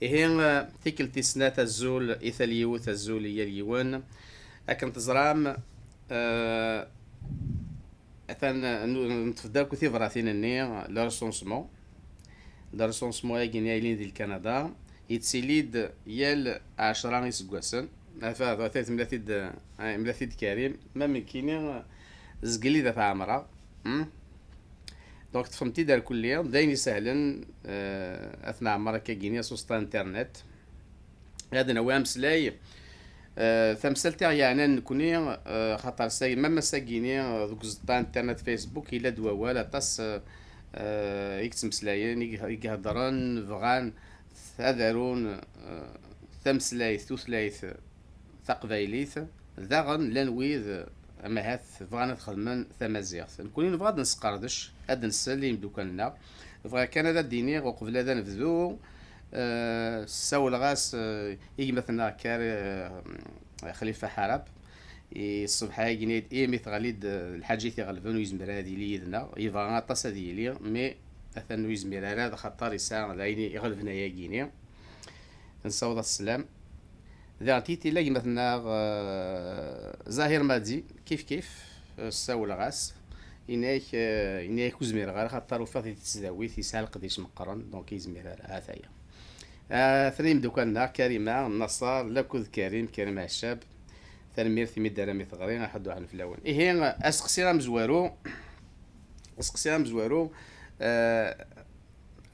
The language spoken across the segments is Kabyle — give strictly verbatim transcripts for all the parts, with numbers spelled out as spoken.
Ihi, eh, tikkelt tis snat, azul i tal yiwet, azul i yal yiwen. Akken teẓram, eh, atan, eh, nu-, neṭṭef-d akk tibratin-nni, le recensement. Le recensement-agi-nni ay yellan di Lkanada, yettili-d yal ɛecra iseggasen. Ata, ata, temla-t-id, eh, yemla-t-id Karim, ma nekkini, eh, zgel-id ad t-ɛemreɣ. Hmm? Donc, ṭṭfemt-id ar kulli, d ayen isehlen, eh, ad t-nɛemmer akka-gini s uẓeṭṭa internet. Ad nawi ameslay, eh, tamsalt i ɣ-yeɛnan nekni, eh, xaṭer sa-, ma ass-agi-ni, eh, deg uẓeṭṭa internet Facebook, yella-d wawal aṭas, eh, eh, i yettmeslayen, i ge-, i iheddren, bɣan ad arun, eh, tameslayt, tutlayt taqbaylit, daɣen llan wid, eh, amahat bɣan ad xedmen tamaziɣt. Nekni nebɣa ad nesqerdec, ad nsel i yimeddukal-nneɣ. Bɣiɣ kan ad d-iniɣ uqbel ad nebdu, eh, ssawleɣ-as, eh, i gma-tneɣ Kar-, eh, Xlifa Ḥarab, i ṣṣbeḥ-agi-nni imi teɣli-d, eh, lḥaǧa i t-iɣelben, ur yezmir ara ad yili yid-neɣ. Yebɣa aṭas ad yili, mais atan ur yezmir ara, d axaṭer yesɛa d ayen iɣelben ayagi-nni. Nessaweḍ-as sslam. Daɣ titi la gma-tneɣ, eh, Zahir Madi, kif kif, eh, ssawleɣ-as. Yenna-yak, eh, yenna-yak ur zmireɣ ara, xaṭer ufiɣ di tesdawit yesɛa leqdic meqqren, donc yezmir ara, ha-t-aya. Ah, atan imeddukal-nneɣ, Karima, Naṣar, lakked Karim, Karim Ɛeccab. Tanemmirt imi d-terram i teɣri, aḥuddu ɛen fell-awen. Ihi, aseqsi amezwaru, aseqsi amezwaru, eh,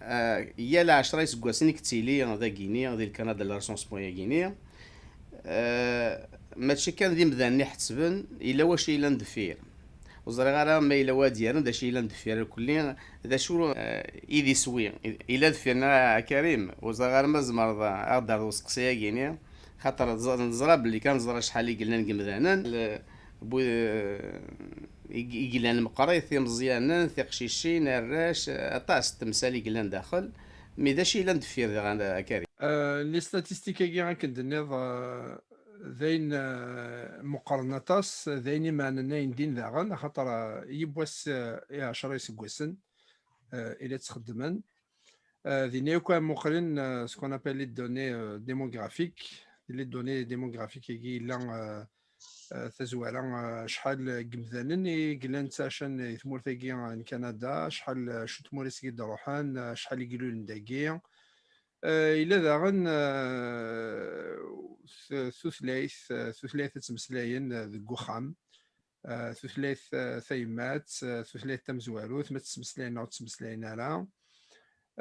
eh, yal ɛecra iseggasen i yettili dagini, di Lkanada, le recensement-agini, eh, mačči kan d imdanen i ḥettben, yella wacu yellan deffir. Ur ẓriɣ ara ma yella wa d-yerren d acu yellan deffir irkelli, d acu, eh, i d iswi, i-, yella deffir-nneɣ a Karim, ur ẓriɣ ara ma tzemreḍ a ɣ-d-terreḍ useqsi-agi-ni, xaṭer ẓ-, neẓra belli kan neẓra acḥal i yellan n yemdanen, l-, bu-, i, i yellan meqqrit, imeẓyanen, tiqcicin, arrac, aṭas n temsal i yellan daxel, mi d acu yellan deffir diɣen a Karim? Eh, les statistiques-agi akken d-tenniḍ, eh, d ayen, eh, meqqren aṭas, d ayen imeɛnen ayendin daɣen, axaṭer, eh, yiwwas, eh, i ɛecra iseggasen, eh, i la ttxeddmen. Eh, dinna yakk muqlen, eh, ce qu'on appelle les données, eh, démographiques. Les données démographiques-agi yella, eh, eh, tazwara, eh, acḥal n yemdanen i yellan ttɛican i tmurt-agi n Kanada, acḥal, eh, acu n tmura i d-iruḥen, eh, acḥal i ilulen dagi. Eh, yella daɣen, eh, t-, tutlayt, eh, tutlayt ad ttmeslayen, eh, deg uxxam. Eh, tutlayt, eh, tayemmat, eh, tutlayt tamezwarut, ma ttmeslayen neɣ ur ttmeslayen ara.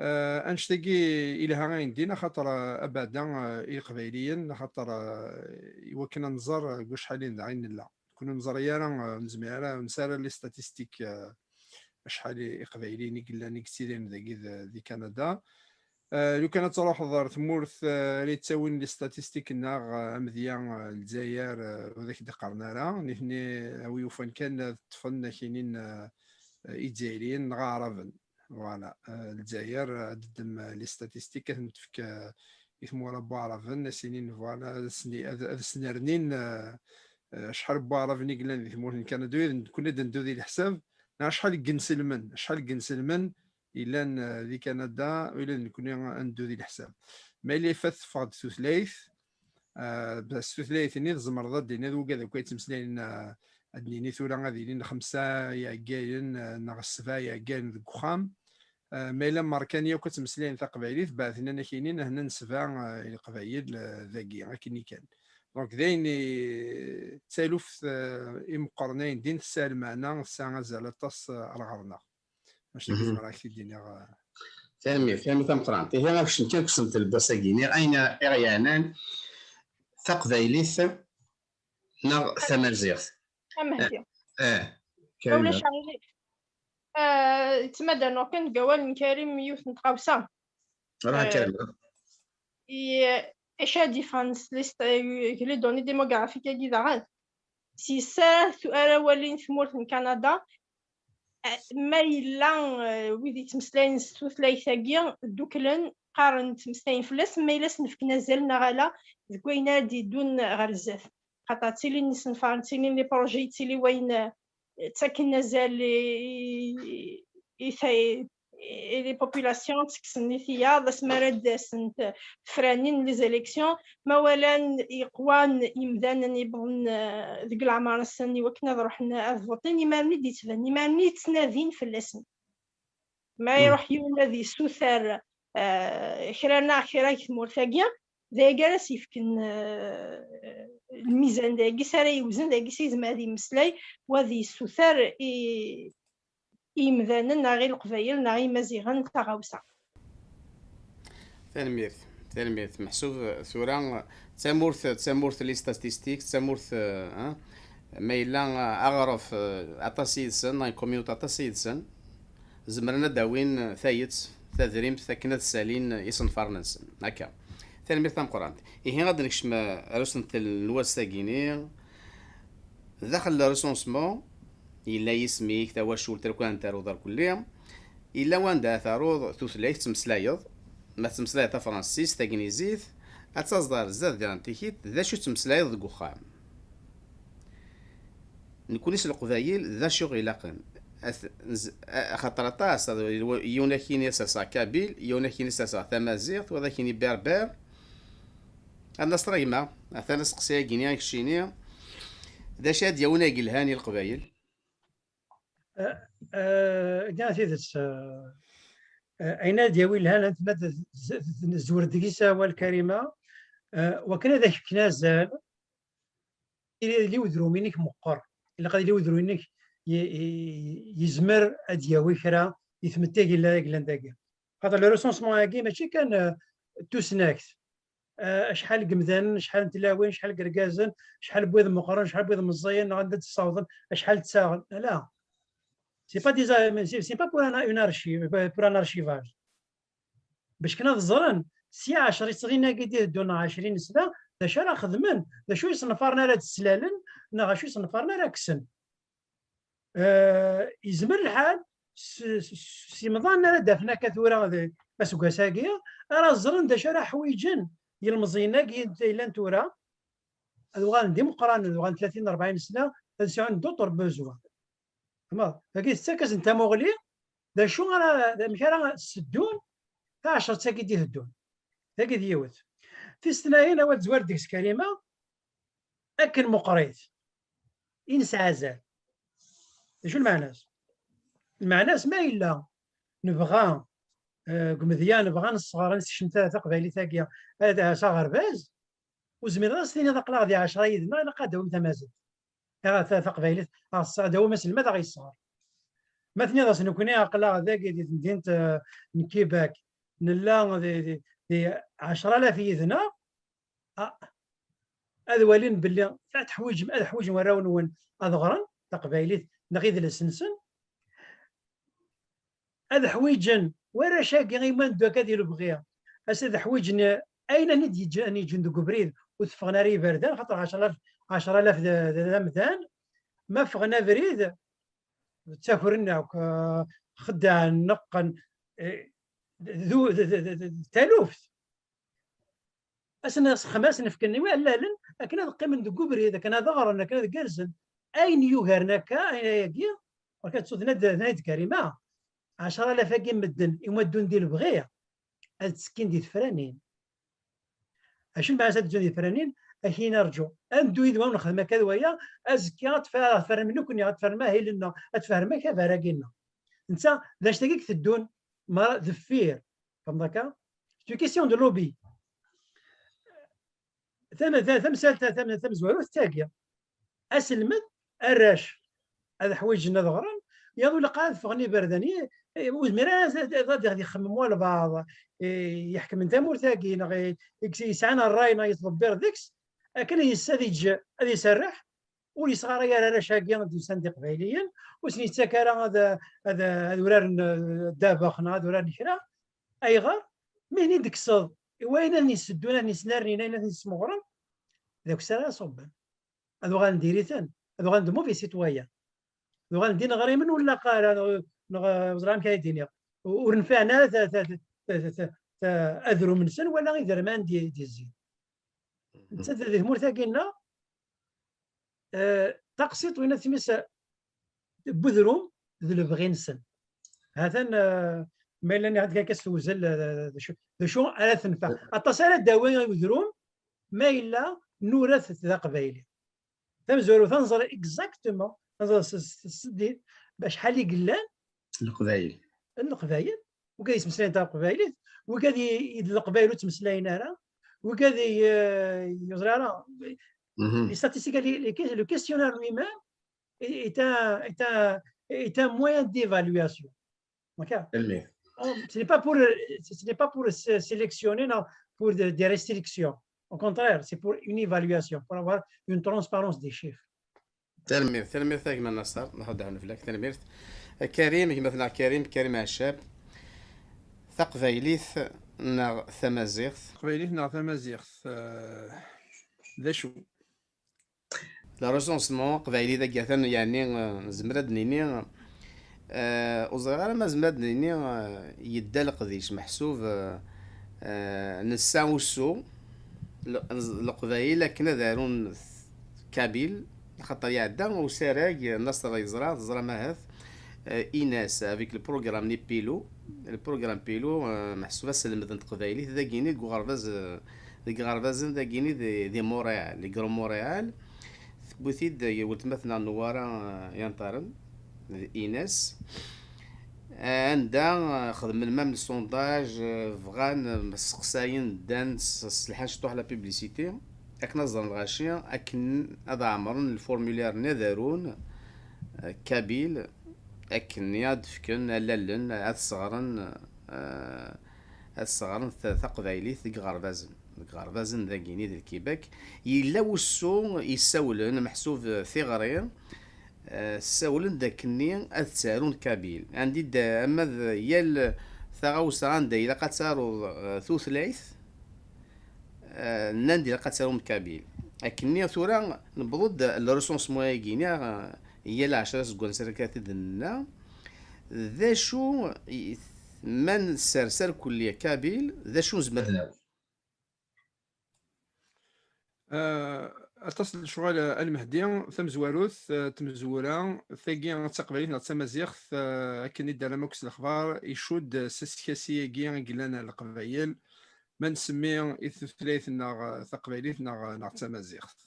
Eh, annect-agi ilha ayendin, axaṭer, eh, abada, eh, i Iqbayliyen, axaṭer, eh, i wakken ad nẓer, eh, deg wacḥal i daɣ i nella. Nekni ur neẓri ara, eh, ur nezmir ara, ur nesɛi ara les statistiques, eh, acḥal i Iqbayliyen i yellan, i yettidiren dagi d-, di Kanada. Eh, lukan ad truḥeḍ ɣer tmurt, eh, ara yettawin les statistiques-nneɣ, eh, amedya, eh, Lezzayer, eh, ad ak-d-qqaren ara. Nitni, eh, a wi yufan kan ad ṭṭfen akinin, eh, eh, Izzayriyen neɣ Aɛraben. Voilà. Eh, Lezzayer, eh, ad d-teddem, eh, les statistiques, ad tent-tefk, eh, i tmura n Waɛraben, ad s-inin, voilà, ad sen-, ad, ad snernin, eh, eh, acḥal n Waɛraben i yellan di tmurt n Kanada, u ad nekni ad neddu di leḥsab, neɣ acḥal n yinselmen, acḥal n yinselmen yellan, eh, di Kanada, u ila d nekni ad neddu di leḥsab. Ma yella ifat teffeɣ-d tutlayt, eh, bas tutlayt-nni tzemreḍ ad d-tiniḍ wigad akk ay ttmeslayen, eh, ad d-nini tura ad ilin xemsa iɛeggalen, eh, neɣ sebɛa iɛeggalen deg uxxam. Eh, ma yella merkan yakk ad ttmeslayen taqbaylit, baɛden-ak inin ahnan sebɛa, eh, i leqbayel, eh, dagi, akken i kan. Donc, d ayen i, d taluft, eh, i meqqren ayendin, tesɛa lmeɛna, tesɛa azal aṭas, eh, ar ɣer-neɣ. Mačči zemreɣ ad ak-t-id-iniɣ, eh. Tanemmirt, tanemmirt tameqqrant. Ihi, akcent kan kksemt lbas-agi-ni, ayen i ɣ-yeɛnan taqbaylit neɣ tamaziɣt? A Mehdi. Eh, eh, ma ulac aɣilif. Eh, ttmadaneɣ kan deg awal n Karim yiwet n tɣawsa. Ruḥ a, eh, Karim. I, acu ara d-yeffɣen s list-, eh, deg les données démographiques-agi daɣen? S yis ara tu-, ara walin tmurt n Kanada, eh, ma yella, eh, wid yettmeslayen s tutlayt-agi dduklen, qqaren ttmeslayen fell-as, ma yella sen-fken azal neɣ ala deg wayen ara d-yeddun ɣer zdat. Xaṭer ttilin isenfaren, ttilin les projets, yettili wayen, eh, ttaken azal i, i, i ta-, les populations ttekksen-it-id asmi ara d-asent tefranin, les élections, ma walan iqwan imdanen yewwḍen deg leɛmer-nsen i wakken ad ruḥen ad votin, imaren i d-yettban, imaren i ttnadin fell-asen. Ma iruḥ yiwen ad yessuter kra neɣ kra deg tmurt-agi, d ayagi ara s-yefken lmizan, d ayagi s ara yewzen, d ayagi s yezmer ad yemmeslay, u ad yessuter i imdanen neɣ i Leqbayel neɣ i Imaziɣen taɣawsa. Tanemmirt, tanemmirt. Meḥsub tura d tamurt, d tamurt les statistiques, d tamurt, ma yella aɣref aṭas yid-sen, neɣ communauté aṭas yid-sen, zemren ad d-awin tayet, tadrimt, akken ad ssalin isenfaren-nsen. Akka. Tanemmirt tameqqrant. Ihi ad d-nekcem ar usentel n wass-agi-ni. Daxel n recensement, yella yisem-ik, tawacult, lukan taruḍ ar kulli. Yella wanda taruḍ tutlayt tettmeslayeḍ, ma tettmeslayeḍ tafransist, tagnizit, ad taẓeḍ ar zdat diɣen tikit d acu tettmeslayeḍ deg uxxam. Nekni s Leqbayel d acu ɣ-ilaqen. Axaṭer aṭas, yiwen ad k-yini serseɣ kabyle, yiwen ad k-yini serseɣ tamaziɣt, wa ad k-yini berber. Ad nas-t a gma, atan aseqsi-agi-ni i keččini, d acu ad d-yawin ay yelhan i Leqbayel? Ih, tidet, ayen ad d-yawi lhan, ad nezwer deg-s awal Karima, wakken ad ak-fken azal, ad yili udrum-inek meqqer, ilaq ad yili udrum-inek yezmer ad d-yawi kra i tmetti yellan dagi. Xaṭer le recensement-agi mačči kan d tusnakt, acḥal n yemdanen, acḥal n tlawin, acḥal n yergazen, acḥal n wid meqqren, acḥal n wid meẓẓiyen, neɣ anda d-ssawḍen, acḥal ttaɣen. Ala. C'est pas des, c'est pas pour un, une archive, pour un archivage. Bac kan ad ẓren si ɛecr snin-agi d-iteddun neɣ ɛecrin sna, d acu ara xedmen, d acu isenfaren ara d-slalen, neɣ acu isenfaren ara kksen. Yezmer lḥal s imḍan ara d-afen akka tura aseggas-agi, ara ẓren d acu ara ḥwiǧen yilmeẓyen-agi yellan tura, ad uɣalen d imeqqranen, ad uɣalen tlatin rebɛin sna, ad sɛun d'autres besoins. Tagi tettak-asen tamuɣli d acu ara, d amek ara seddun taɛecrt-agi d-iteddun. Tagi d yiwet. Tis tnayen, awal tezwar deg-s Karima, akken meqqrit i nesɛa azal. D acu lmeɛna-s? Lmeɛna-s ma yella nebɣa deg umedya, nebɣa nesɣer, ad nessekcem taqbaylit-agi s aɣerbaz, ur zmireḍ ad s-tiniḍ aql-aɣ di ɛecra yid-neɣ, ilaq ad d-tawim tamaziɣt, taqbaylit, ad d-tawim aselmad ad aɣ-yesɣer. Ma tiniḍ-as nekni aql-aɣ dagi di temdint n Kibak, nella di ɛecra alaf yid-neɣ, ad walin belli ad teḥwiǧem, ad ḥwiǧen warraw-nwen ad ɣren taqbaylit neɣ idles-nsen. Ad ḥwiǧen warrac-agi iman d akka di lebɣi, as ad ḥwiǧen ayen ad yeǧǧen deg ubrid ur teffɣen ara iberdan, xaṭer ɛecra alaf d amdan, ma ffɣen abrid ttakren akk, xeddɛen, neqqen, d taluft. Asen asexxam, asen fken i wallalen akken ad qqimen deg ubrid, akken ad ɣren, akken ad gerrzen. Ayen yugaren akka, ayen ayagi, ur k-tettuḍ d Karima, ɛecra alaf-agi n medden imuddun di lebɣi ad ttekkin di tefranin. Acu n baɛas ad ǧǧun di tefranin? Ad k-yini rǧu, ad neddu yid-wen ad nexdem akka d waya, azekka ad tferrem nekkni, ad tferrem ahil-nneɣ, ad tferrem akabar-agi-nneɣ. Netta d anect-agi i iteddun merra deffir. Fehmeḍ akka? C'est une question de lobby. Tamsalt tamezwarut d tagi. Aselmed, arrac ad ḥwiǧen ad ɣren, yaḍ ulaq ad ffɣen iberdan, ur zmir ara ad ixemmem walbaɛḍ yeḥkmen tamurt-agi, neɣ yesɛan ṛṛay neɣ yettḍebbir deg-s, akken ad yesserreḥ, ur yesɣaray ara arrac-agi d-yusan d iqbayliyen, ur sen-yettak ara ad uraren ddabex neɣ ad uraren kra. Ayɣer? Mi ten-id-tekkseḍ i wayen ad ten-yesseddun, ad ten-yesnernin, ayen ad ten-yesmeɣren, d akessar ara ṣubben. Ad uɣalen d iriten, ad uɣalen d mauvais citoyens, ad uɣalen d ineɣrimen ur nlaq ara, neɣ ur ẓriɣ amek ara d-iniɣ, ur nfiɛen ara adrum-nsen wala iderman d-yezzin. Nettat di tmurt-agi-nneɣ, taqsiṭ win timis n udrum d lebɣi-nsen. Hatan Ma yella niɣ akka s tewzel, eh, d acu, d acu ara tenfeɛ. Aṭas ara d-tawi i udrum, ma yella nura-t d aqbayli. Tamezwarut, ad nẓer exactement, ad nẓer s, s, s, s, acḥal i yellan Leqbayel. N Leqbayel, wigad yettmeslayen taqbaylit, wigad i, i d Leqbayel ur ttmeslayen ara, wigad i, eh, ur ẓriɣ ara. Mhm. Les statistiques, les, les, le questionnaire lui-même est, est un, est un, est un moyen d'évaluation. Ok ? Tanemmirt. Oh, ce n'est pas pour, ce n'est pas pour sé-, sélectionner, non, pour de, des restrictions. Au contraire, c'est pour une évaluation, pour avoir une transparence des chiffres. Tanemmirt, tanemmirt a gma Nasser, Llah ad ɛawnen fell-ak, tanemmirt. Karim, gma-tneɣ Karim, Karim Ɛeccab. Taqbaylit neɣ tamaziɣt? Taqbaylit neɣ tamaziɣt, eh, d acu? Le recensement aqbayli dagi atan, yeɛni, eh, nezmer ad d-nini, eh, ur ẓriɣ ara ma nezmer ad d-nini, eh, yedda leqdic, meḥsub, eh, eh, nessa ussu, le-, Leqbayel akken ad arun kabyle, axaṭer iɛedda usarag, Nasser yeẓra, teẓram ahat, eh, Ines, avec le programme-nni Pilo. Le programme Pilo, eh, meḥsub aselmed n teqbaylit, dagini deg uɣerbaz, eh, deg iɣerbazen dagini di, di Montréal, di Grand Montréal. Tewwi-t-id weltma-tneɣ Newwara, eh, Yanṭaren, d Ines. Anda, eh, xedmen même le sondage, eh, bɣan, eh, sseqsayen, ddan s, s lḥaǧ tuḥ la publicité, akken ad ẓren lɣaci, akken ad ɛemren le formulaire-nni, ad arun, eh, kabyle, akken ad d-fken allalen, ad sseɣren, eh, ad sseɣren ta-, taqbaylit deg iɣerbazen, deg iɣerbazen dagini d Lkibek. Yella wussu yessawlen, meḥsub, eh, tiɣri, eh, ssawlen d akkenni ad ttarun kabyle. Andi d, ama d yal taɣawsa anda ilaq ad taruḍ, eh, tutlayt, eh, nnan-d ilaq ad tarum kabyle. Akkenni tura newweḍ-d le recensement-agi-ni, eh, yal ɛecra seg wansi akka t-id-nenna. D acu i, ma nessers arkelli kabyle, d acu nezmer ad nawi? Eh, aṭas n lecɣal, eh, a Lmehdi, tamezwarut, eh, tmezwura, tagi d taqbaylit neɣ d tamaziɣt, eh, akken i d-terram akk s lexbar, icudd s askasi-agi i yellan ar Leqbayel, ma nsemmi i tutlayt-nneɣ, eh, taqbaylit neɣ, neɣ d tamaziɣt.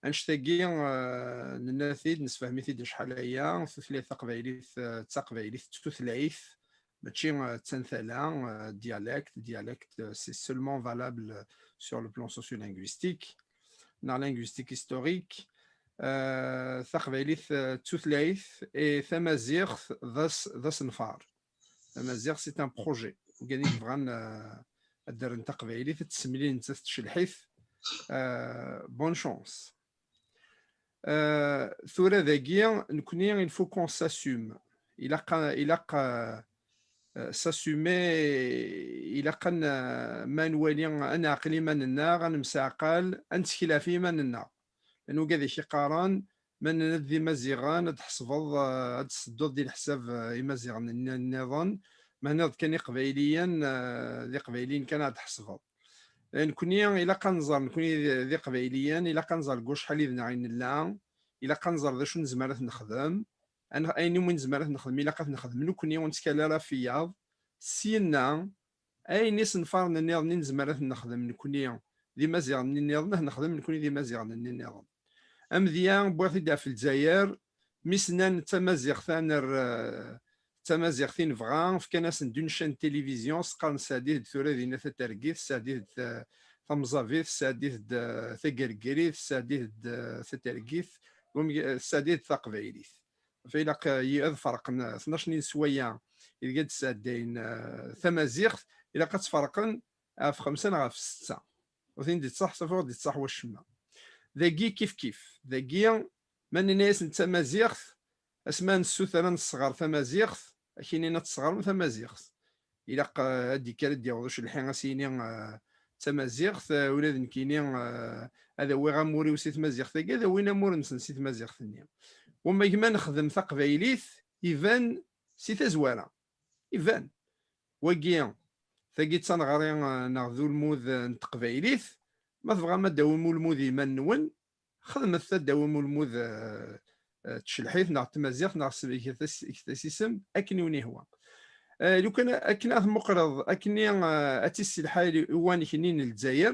Annect-agi, eh, nenna-t-id, nessefhem-it-id acḥal aya, tutlayt taqbaylit, eh, d taqbaylit d tutlayt, mačči, eh, d tantala, eh, dialecte, dialecte, eh, c'est seulement valable sur le plan sociolinguistique, neɣ linguistique historique. Eh, taqbaylit, eh, d tutlayt, et tamaziɣt d as-, d asenfar. Tamaziɣt, c'est un projet. Wigad i yebɣan, eh, ad d-rren taqbaylit, ad tt-semlilin nettat tcelḥ-it. Eh, bonne chance. Eh, tura dagi, nekni, il faut qu'on s'assume. Ilaq, ilaq, eh, eh, s'assumer, ilaq ad n-, ma nwali, ad neɛqel iman-nneɣ, ad nemseɛqal, ad nettkel ɣef yiman-nneɣ. Llan wigad i k-iqqaren, ma nenna-d d Imaziɣen, ad tḥesbeḍ, eh, ad d-tsedduḍ di leḥsab, eh, Imaziɣen nni-, nniḍen, ma tenniḍ kan Iqbayliyen, eh, d Iqbayliyen kan ad d-tḥesbeḍ. Eh, nekni ilaq ad nẓer, nekni d, d Iqbayliyen, ilaq ad nẓer deg wacḥal i d-neɣ i nella, ilaq ad nẓer d acu nezmer ad t-nexdem, ad nex-, ayen umi nezmer ad t-nexdem, ilaq ad t-nexdem nekni, ur nettkal ara ɣef wiyaḍ. Syenna, ayen isenfaren nniḍen i nezmer ad t-nexdem nekni d Imaziɣen-nni nniḍen, ad t-nexdem nekni d Imaziɣen-nni nniḍen. Amedya, wwiɣ-t-id ɣef Lezzayer, mi s-nnan d tamaziɣt ad nerr, eh, d tamaziɣt i nebɣa, fkan-asen-d une chaîne télévision, s-qqaren sseɛdit-d tura dinna tatergit, sseɛdit-d, eh, tamẓabit, sseɛdit-d, eh, tagergrit, sseɛdit-d, eh, tatergit, wam-, eh, sseɛdit-d taqbaylit. Fa ilaq, eh, yi-, ad ferqen, eh, tnac n yiswaya ideg ad d-sɛeddayen, eh, tamaziɣt, ilaq ad tt-ferqen ɣef xemsa neɣ ɣef setta. Ur ten-id-ittaḥ, safi ur d-ittaḥ wacemma. Dagi kif kif. Dagi, ma nenna-yasen d tamaziɣt, asma nessuter ad nesɣer tamaziɣt, ad k-inin ad tesɣerem tamaziɣt. Ilaq, eh, ad d-ikker ad d-yaweḍ ucelḥi, ad s-yini, eh, d tamaziɣt, eh, ula d nekkini, eh, ad awiɣ amur-iw si tmaziɣt-agi, ad awin amur-nsen si tmaziɣt-nni. Wamma gma nexdem taqbaylit, iban si tazwara. Iban. Wagi, tagi d taneɣri, eh, neɣ d ulmud, eh, n teqbaylit. Ma tebɣam ad d-tawim ulmud i yiman-nwen, xedmet ad d-tawim ulmud, eh, eh, d tcelḥit neɣ d tmaziɣt neɣ s-, get-as, get-as isem akken i wen-ihwa. Eh, lukan akken ad tmuqleḍ, akken, eh, ad tisselḥay i uwanek-nni n Lezzayer,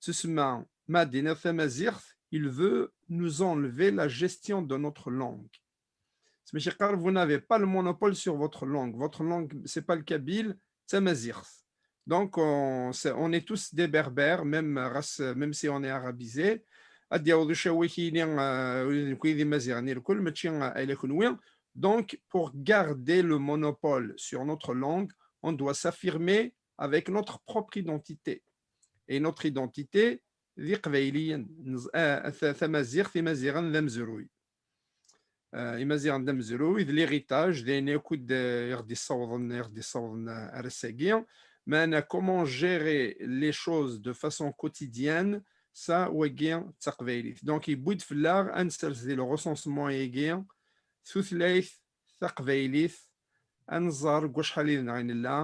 tusemma ma d-tiniḍ tamaziɣt, il veut nous enlever la gestion de notre langue. Maca yeqqar, vous n'avez pas le monopole sur votre langue. Votre langue, c'est pas le kabyle, d tamaziɣt. Donc, on, c'est- on est tous des berbères, même, ɣas, même si on est arabisé. Ad d-yaweḍ ucawik yili, euh, nekkni d imaziɣen irkul, mačči, euh, ala kenwi. Donc, pour garder le monopole sur notre langue, on doit s'affirmer avec notre propre identité. Et notre identité, d iqbayliyen, nẓ- ah, ta- tamaziɣt, imaziɣen d amezruy. Euh, imaziɣen d amezruy, d l'héritage, d ayen akk i d-, i ɣ-d-issawḍen, i ɣ-d-issawḍen, euh, ar ass-agi. Meɛna, comment gérer les choses de façon quotidienne, ça, wagi, d taqbaylit. Donc, yewwi-d fell-aɣ ad nsers di le recensement-agi tutlayt taqbaylit, ad nẓer deg wacḥal i d-neɣ i nella,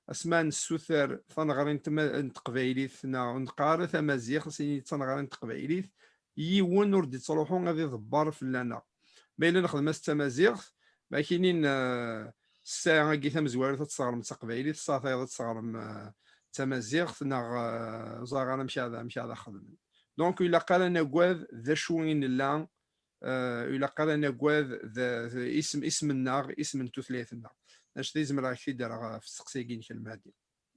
asma nessuter taneɣri n tma- n teqbaylit neɣ ur neqqar ara tamaziɣt, ad s-nini d taneɣri n teqbaylit, yiwen ur d-ittruḥu ad iḍebber fell-aneɣ. Ma yella nexdem-as d tamaziɣt, ma kinin, eh, ssaɛa-agi tamezwarut ad tesseɣrem d taqbaylit, ssaɛa tayeḍ ad tesseɣrem, eh, d tamaziɣt, neɣ, eh, ẓer ara amek ara, amek ara xedmen. Donc, ilaq ara nagad d acu i nella, eh, ilaq ara nagad d, d isem, isem-nneɣ, isem n tutlayt-nneɣ. Acu i zemreɣ ad k-t-id-rreɣ ɣef tseqsi-agi-inek, a Lmehdi?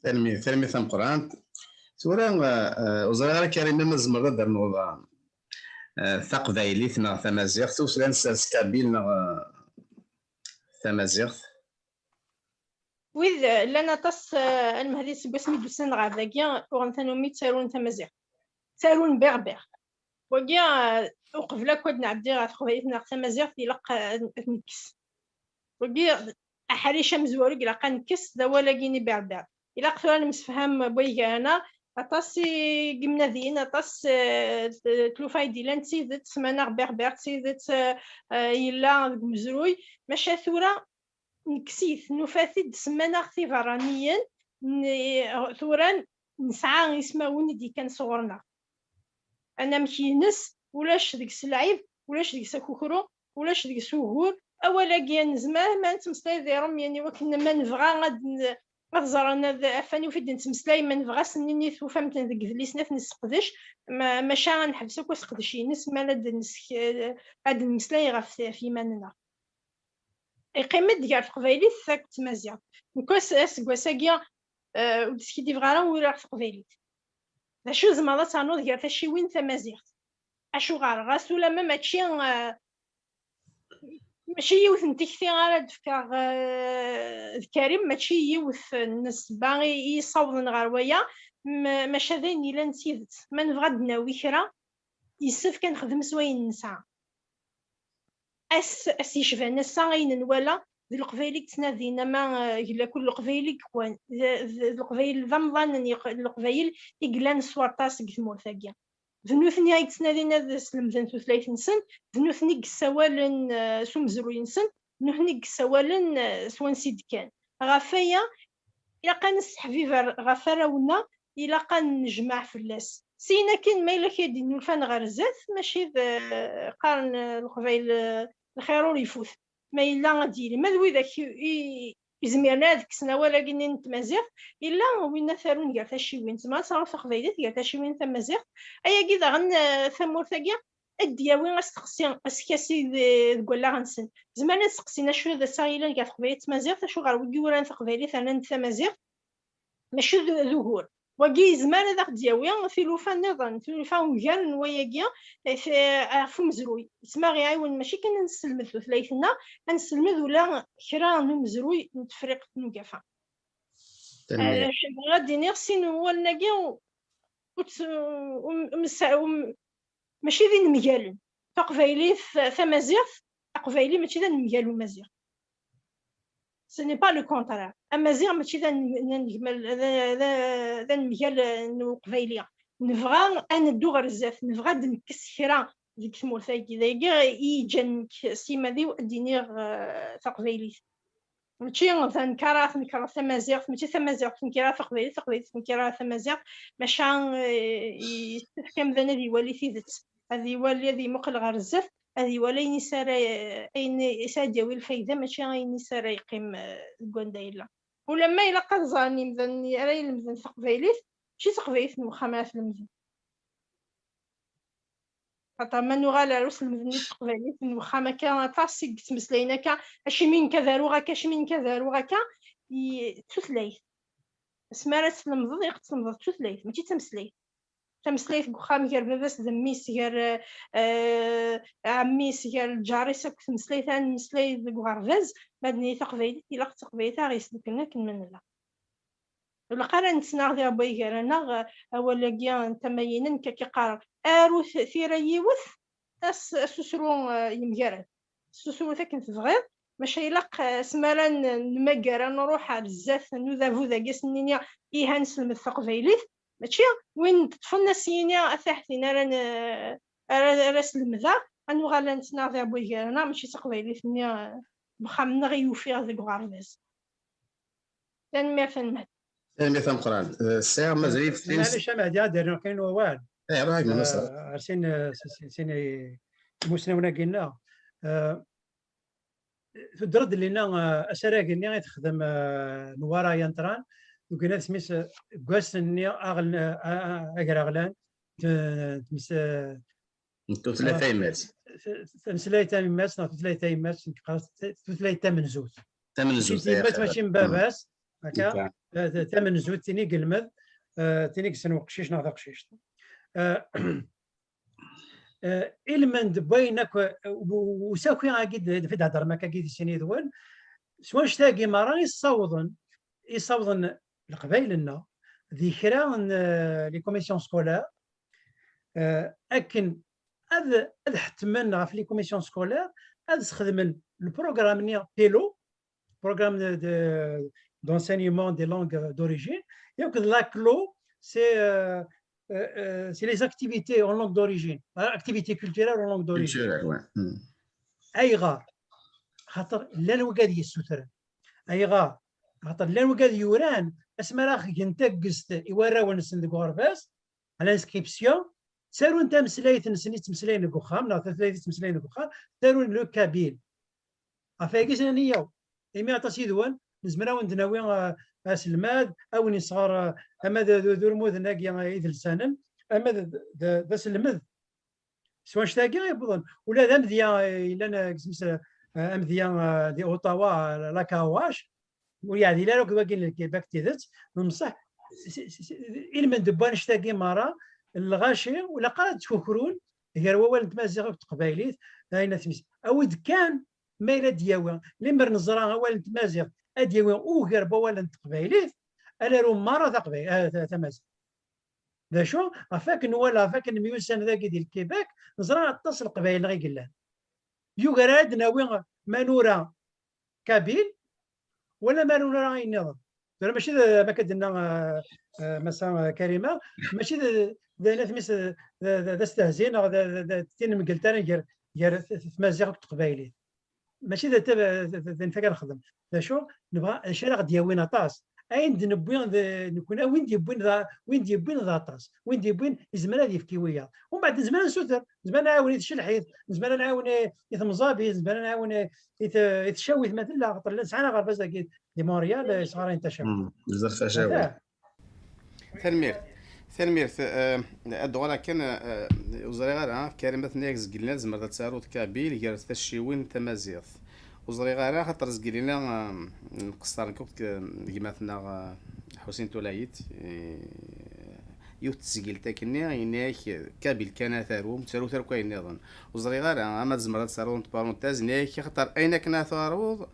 Tanemmirt, tanemmirt tameqqrant. Tura, eh, eh, ur ẓriɣ ara, Karim, ma tzemreḍ ad d-ternuḍ, eh, taqbaylit neɣ tamaziɣt, ur slan sers kabil neɣ, eh, tamaziɣt. Wid, eh, llan aṭas, eh, a Lmehdi, seg wasmi d-usan ɣer dagi, uɣen tanumi ttarun tamaziɣt. Ttarun berber. Wagi, eh, uqbel akk ad nɛeddi ɣer teqbaylit neɣ tamaziɣt, ilaq, eh, ad, ad nekkes. Wagi, aḥric amezwaru i ilaq ad nekkes, d awal-agi n iberber. Ilaq tura nemsefham waygar-aneɣ, aṭas i yimnadiyen, aṭas, eh, tlufa i d-illan d tidet, ma neɣ berber d tidet, eh, eh, yella deg umezruy, maca tura nekkes-it, nufa-t-id, semman-aɣ-t iberraniyen, n-, tura nesɛa ismawen i d-ikkan sɣur-neɣ. Anamek-ines, ulac deg-s lɛib, ulac deg-s akukru, ulac deg-s ugur. Awal-agi, nezmer ma nettmeslay di Ṛumyen, i wakken ma nebɣa ad n-, ad ẓren, ad, afan ufid nettmeslay, ma nebɣa ad s-nini tufam-ten deg idlisen ad t-nesseqdec, ma-, maca ad neḥbes akk aseqdec-ines, ma ad d-nesk-, ad d-nemmeslay ɣef, ɣef yiman-nneɣ. Iqqim-d gar teqbaylit akked tmaziɣt. Nekk ass-, aseggas-agi, eh, ur d-skiddibeɣ ara ur urareɣ taqbaylit. D acu tzemreḍ ad ternuḍ gar tacciwin d tamaziɣt? Acuɣer? Ɣas ulamma mačči, eh, mačči yiwet n tikti ara d-fkeɣ, eh, d Karim, mačči yiwet n ssebba i, i yi-ssawḍen ɣer waya, m-, maca d ayen yellan d tidet. Ma nebɣa ad d-nawi kra, yessefk ad nexdem s wayen nesɛa. Ass, ass yecban ass-a, ayen nwala d Leqbayel i yettnadin, ama, eh, g lakul Leqbayel i yekwan, d, d, d Leqbayel d amḍan n yeq-, Leqbayel i yellan s waṭas deg tmurt-agi. D nutni ay yettnadin ad slemden tutlayt-nsen, d nutni i yessawalen, eh, s umezruy-nsen, d nutni i yessawalen, eh, s wansi d-kkan. Ɣef waya, ilaq ad nesseḥbiber ɣef warraw-nneɣ, ilaq ad nejmeɛ fell-as. Syin akin, ma yella kra d-innulfan ɣer zdat, mačči d, eh, qqaren, eh, Leqbayel, eh, lxir ur ifut. Ma yella ad d-yili, ma d widak i, i izmiren ad kksen awal-agi-nni n tmaziɣt, yella winna tarun gar tacciwin. Tzemreḍ ad taruḍ taqbaylit gar tacciwin d tamaziɣt. Ayagi daɣen, eh, tamurt-agi, ad d-yawi asteqsi, askasi d-, deg wallaɣ-nsen. Zemren ad seqsin acu d assaɣ yellan gar teqbaylit d tmaziɣt, acuɣer wigi uran taqbaylit rnan-d tamaziɣt, mačči d, d ugur. Wagi yezmer ad aɣ-d-yawi tilufa nniḍen, tilufa ugar n wayagi, eh, f-, ɣef umezruy. Yezmer iɛiwen mačči kan ad nesselmed tutlayt-nneɣ, ad nesselmed ula kra n umezruy n Tefriqt n Ugafa. Tanemmirt. Eh, bɣiɣ ad d-iniɣ sin n wawalen-agi, ur tt-, um, um, mačči d inemgalen. Taqbaylit, tamaziɣt, aqbayli mačči d anemgal umaziɣ. Ce n'est pas le contraire. Amaziɣ mačči d an-, d anegmal, d, d, d anemgal n uqbayli. Nebɣa ad neddu ɣer zdat, nebɣa ad d-nekkes kra deg tmurt-agi. Dagi i yi-ǧǧan nekk s yiman-iw ad d-iniɣ, eh, taqbaylit. Mačči d anekkar ara tnekreḍ tamaziɣt, mačči tamaziɣt tnekkir ara taqbaylit, taqbaylit tnekkir ara tamaziɣt, maca, eh, yessefk amdan ad iwali tidet, ad iwali, ad imuqel ɣer zdat, ad iwali ayen i s ara, ayen i s ara d-yawi lfayda, mačči ayen i s ara yeqqim, eh, deg wanda yella. Ulamma ilaq ad ẓren yimdanen ara ilemden taqbaylit, mačči taqbaylit n wexxam ara tlemdem. Xaṭer ma nuɣal ar uselmed-nni n teqbaylit n wexxam akka, aṭas i yettmeslayen akka, acimi nekk ad aruɣ akka, acimi nekk ad aruɣ akka, i d tutlayt. Asmi ara teslemdeḍ, ilaq teslemdeḍ d tutlayt, mačči d tameslayt. Tameslayt deg uxxam gar baba-s d mmi-s, gar, eh, ɛemmi-s, gar lǧar-is akk, tameslayt ara nemmeslay deg uɣerbaz, ma d-nini taqbaylit, ilaq d taqbaylit ara ɣ-yesduklen akken ma nella. Ur ilaq ara ad nettnaɣ di rebwa gar-aneɣ, eh, awal-agi n tama-inem, nekk akka qqareɣ, arut tira yiwet, as-, asusru, eh, yemgarad. Susrut akken tebɣiḍ, maca ilaq, eh, asmi ara n-, nmagger, ad nruḥ ar zdat n udabu dagi, ad s-nini, iha, nesselmed taqbaylit, mačči win teṭṭfen ad s-yini, a taḥtin ara n-, ara, ara slemdeɣ, ad nuɣal ad nettnaɣ di rebwa gar-aneɣ, mačči d taqbaylit-nni, eh, n uxxam-nneɣ i ufiɣ deg uɣerbaz. Tanemmirt, tanemmirt. Tanemmirt tameqqrant. Eh, sɛiɣ mazal-iyi f-, maɛlic, a Mehdi, ad d-rnuɣ kan wawal. Eh, ruḥ, gma, eh, ar sin, eh, sin, sin, sin imusnawen-agi-nneɣ. Eh, tuddreḍ-d llinna, eh, asarag-nni i texdem, eh, Nwara Yantran, deg winna isem-is, eh, deg wass-nni aɣel-, eh, a-, a-, agraɣlan, t-, tmes-, eh, n tutlayt tayemmat. T-, t-, tameslayt tayemmat, neɣ tutlayt tayemmat, nekk qqareɣ t-, tutlayt tamenzut. Tamenzut, mačči n yemma-s, eh, mačči n baba-s, akka, eh, t-, tamenzut, tin i yelmed, eh, tin i yessen uqcic neɣ taqcict. Eh, eh, ilmend n wayen akk, eh, u-, u-, usaki-agi d-, d-, d-, d-, d-, d-, d-, d-, d-, d-, s wanect-agi merra i ssawḍen, i ssawḍen Leqbayel-nneɣ di kra n, eh, les commissions scolaires, eh, akken ad, ad ḥettmen ɣef les commissions scolaires ad sxedmen le programme-nni PELO, programme de, de, d'enseignement des langues d'origine, et que la clo, c'est, euh, euh, euh, c'est les activités en langue d'origine, euh, activités culturelles en langue d'origine. Culturelles, ouais. Hmm. Ayɣer? Xaṭer llan wigad yessutren. Ayɣer? Xaṭer llan wigad yuran asmi ara gen tagest i warraw-nsen deg uɣerbaz, à l'inscription, ttarun tameslayt-nsen i ttmeslayen deg uxxam, neɣ tutlayt i ttmeslayen deg uxxam, ttarun le kabyle. Ɣef wayagi s nniya, imi aṭas yid-wen, nezmer ad wen-d-nawi, eh, aselmad, ad wen-isɣer, eh, ama d, d, d urmuden-agi, eh, idelsanen, ama d, d, d aselmed. S wanect-agi i wwḍen. Ula d amedya, eh, yellan, eh, deg isem-is, eh, amedya, eh, di Ottawa, eh, la Kawash, ur yeɛdil ara akked wagi n Lkibak tidet, mṣeḥ, s-, s-, s-, ilmend n wanect-agi merra, lɣaci, ur ilaq ara ad ttkukrun gar wawal n tmaziɣt akked teqbaylit, ayen ad tmis-, awi-d kan ma yella ad d-yawi, limer neẓra awal n tmaziɣt ad d-yawi ugar n wawal n teqbaylit, ad naru merra taqbay-, eh, ta-, tamaziɣt. D acu? Ɣef akken nwala, ɣef akken nemyussan dagi di Lkibak, neẓra aṭas n Leqbayel i yellan. Yugar ad d-nawi ma nura Kabil, wala ma nura ayen nniḍen. Tura mačči d, ma akka d-tenna, eh, eh, Massa, eh, Karima, mačči d, d, d, d, d, d astehzi neɣ d, d, d, d tin n Mgeltara gar, gar t-, t-, tmaziɣt akked teqbaylit. Mačči d, d, d, d, d netta kan nexdem. D acu? Nebɣa, d acu ara ɣ-d-yawin aṭas. Ayen d-newwi d, nekkni, win d-yewwin d, win d-yewwin d aṭas. Win d-yewwin yezmer ad yefk i wiyaḍ. Umbeɛd nezmer ad nsuter, nezmer ad nɛawen i tcelḥit, nezmer ad nɛawen i, i temẓabit, nezmer ad nɛawen i, i t-, i tcawit ma tella, xaṭer llan sɛan aɣerbaz dagi di Montréal, eh, yesɣarayen tacawit. Hmm, bzaf tacawit. Ata. Tanemmirt. Tanemmirt. Eh, ad d-uɣaleɣ kan, eh, ur ẓriɣ ara, Karim, ma tenna-yak zgelna tzemreḍ ad taruḍ kabil gar tacciwin tamaziɣt. Ur ẓriɣ ara, xaṭer zgelna, eh, nqeṣṣer nekk akked gma-tneɣ, eh, Ḥusin Tulayit, eh, yiwet n tezgilt akkenni, yenna-yak kabil kan ad tarum, ur ttarut ara akk ayen nniḍen. Ur ẓriɣ ara, ama tzemreḍ ad taruḍ entre parenthèses, yenna-yak xaṭer ayen akken ad taruḍ,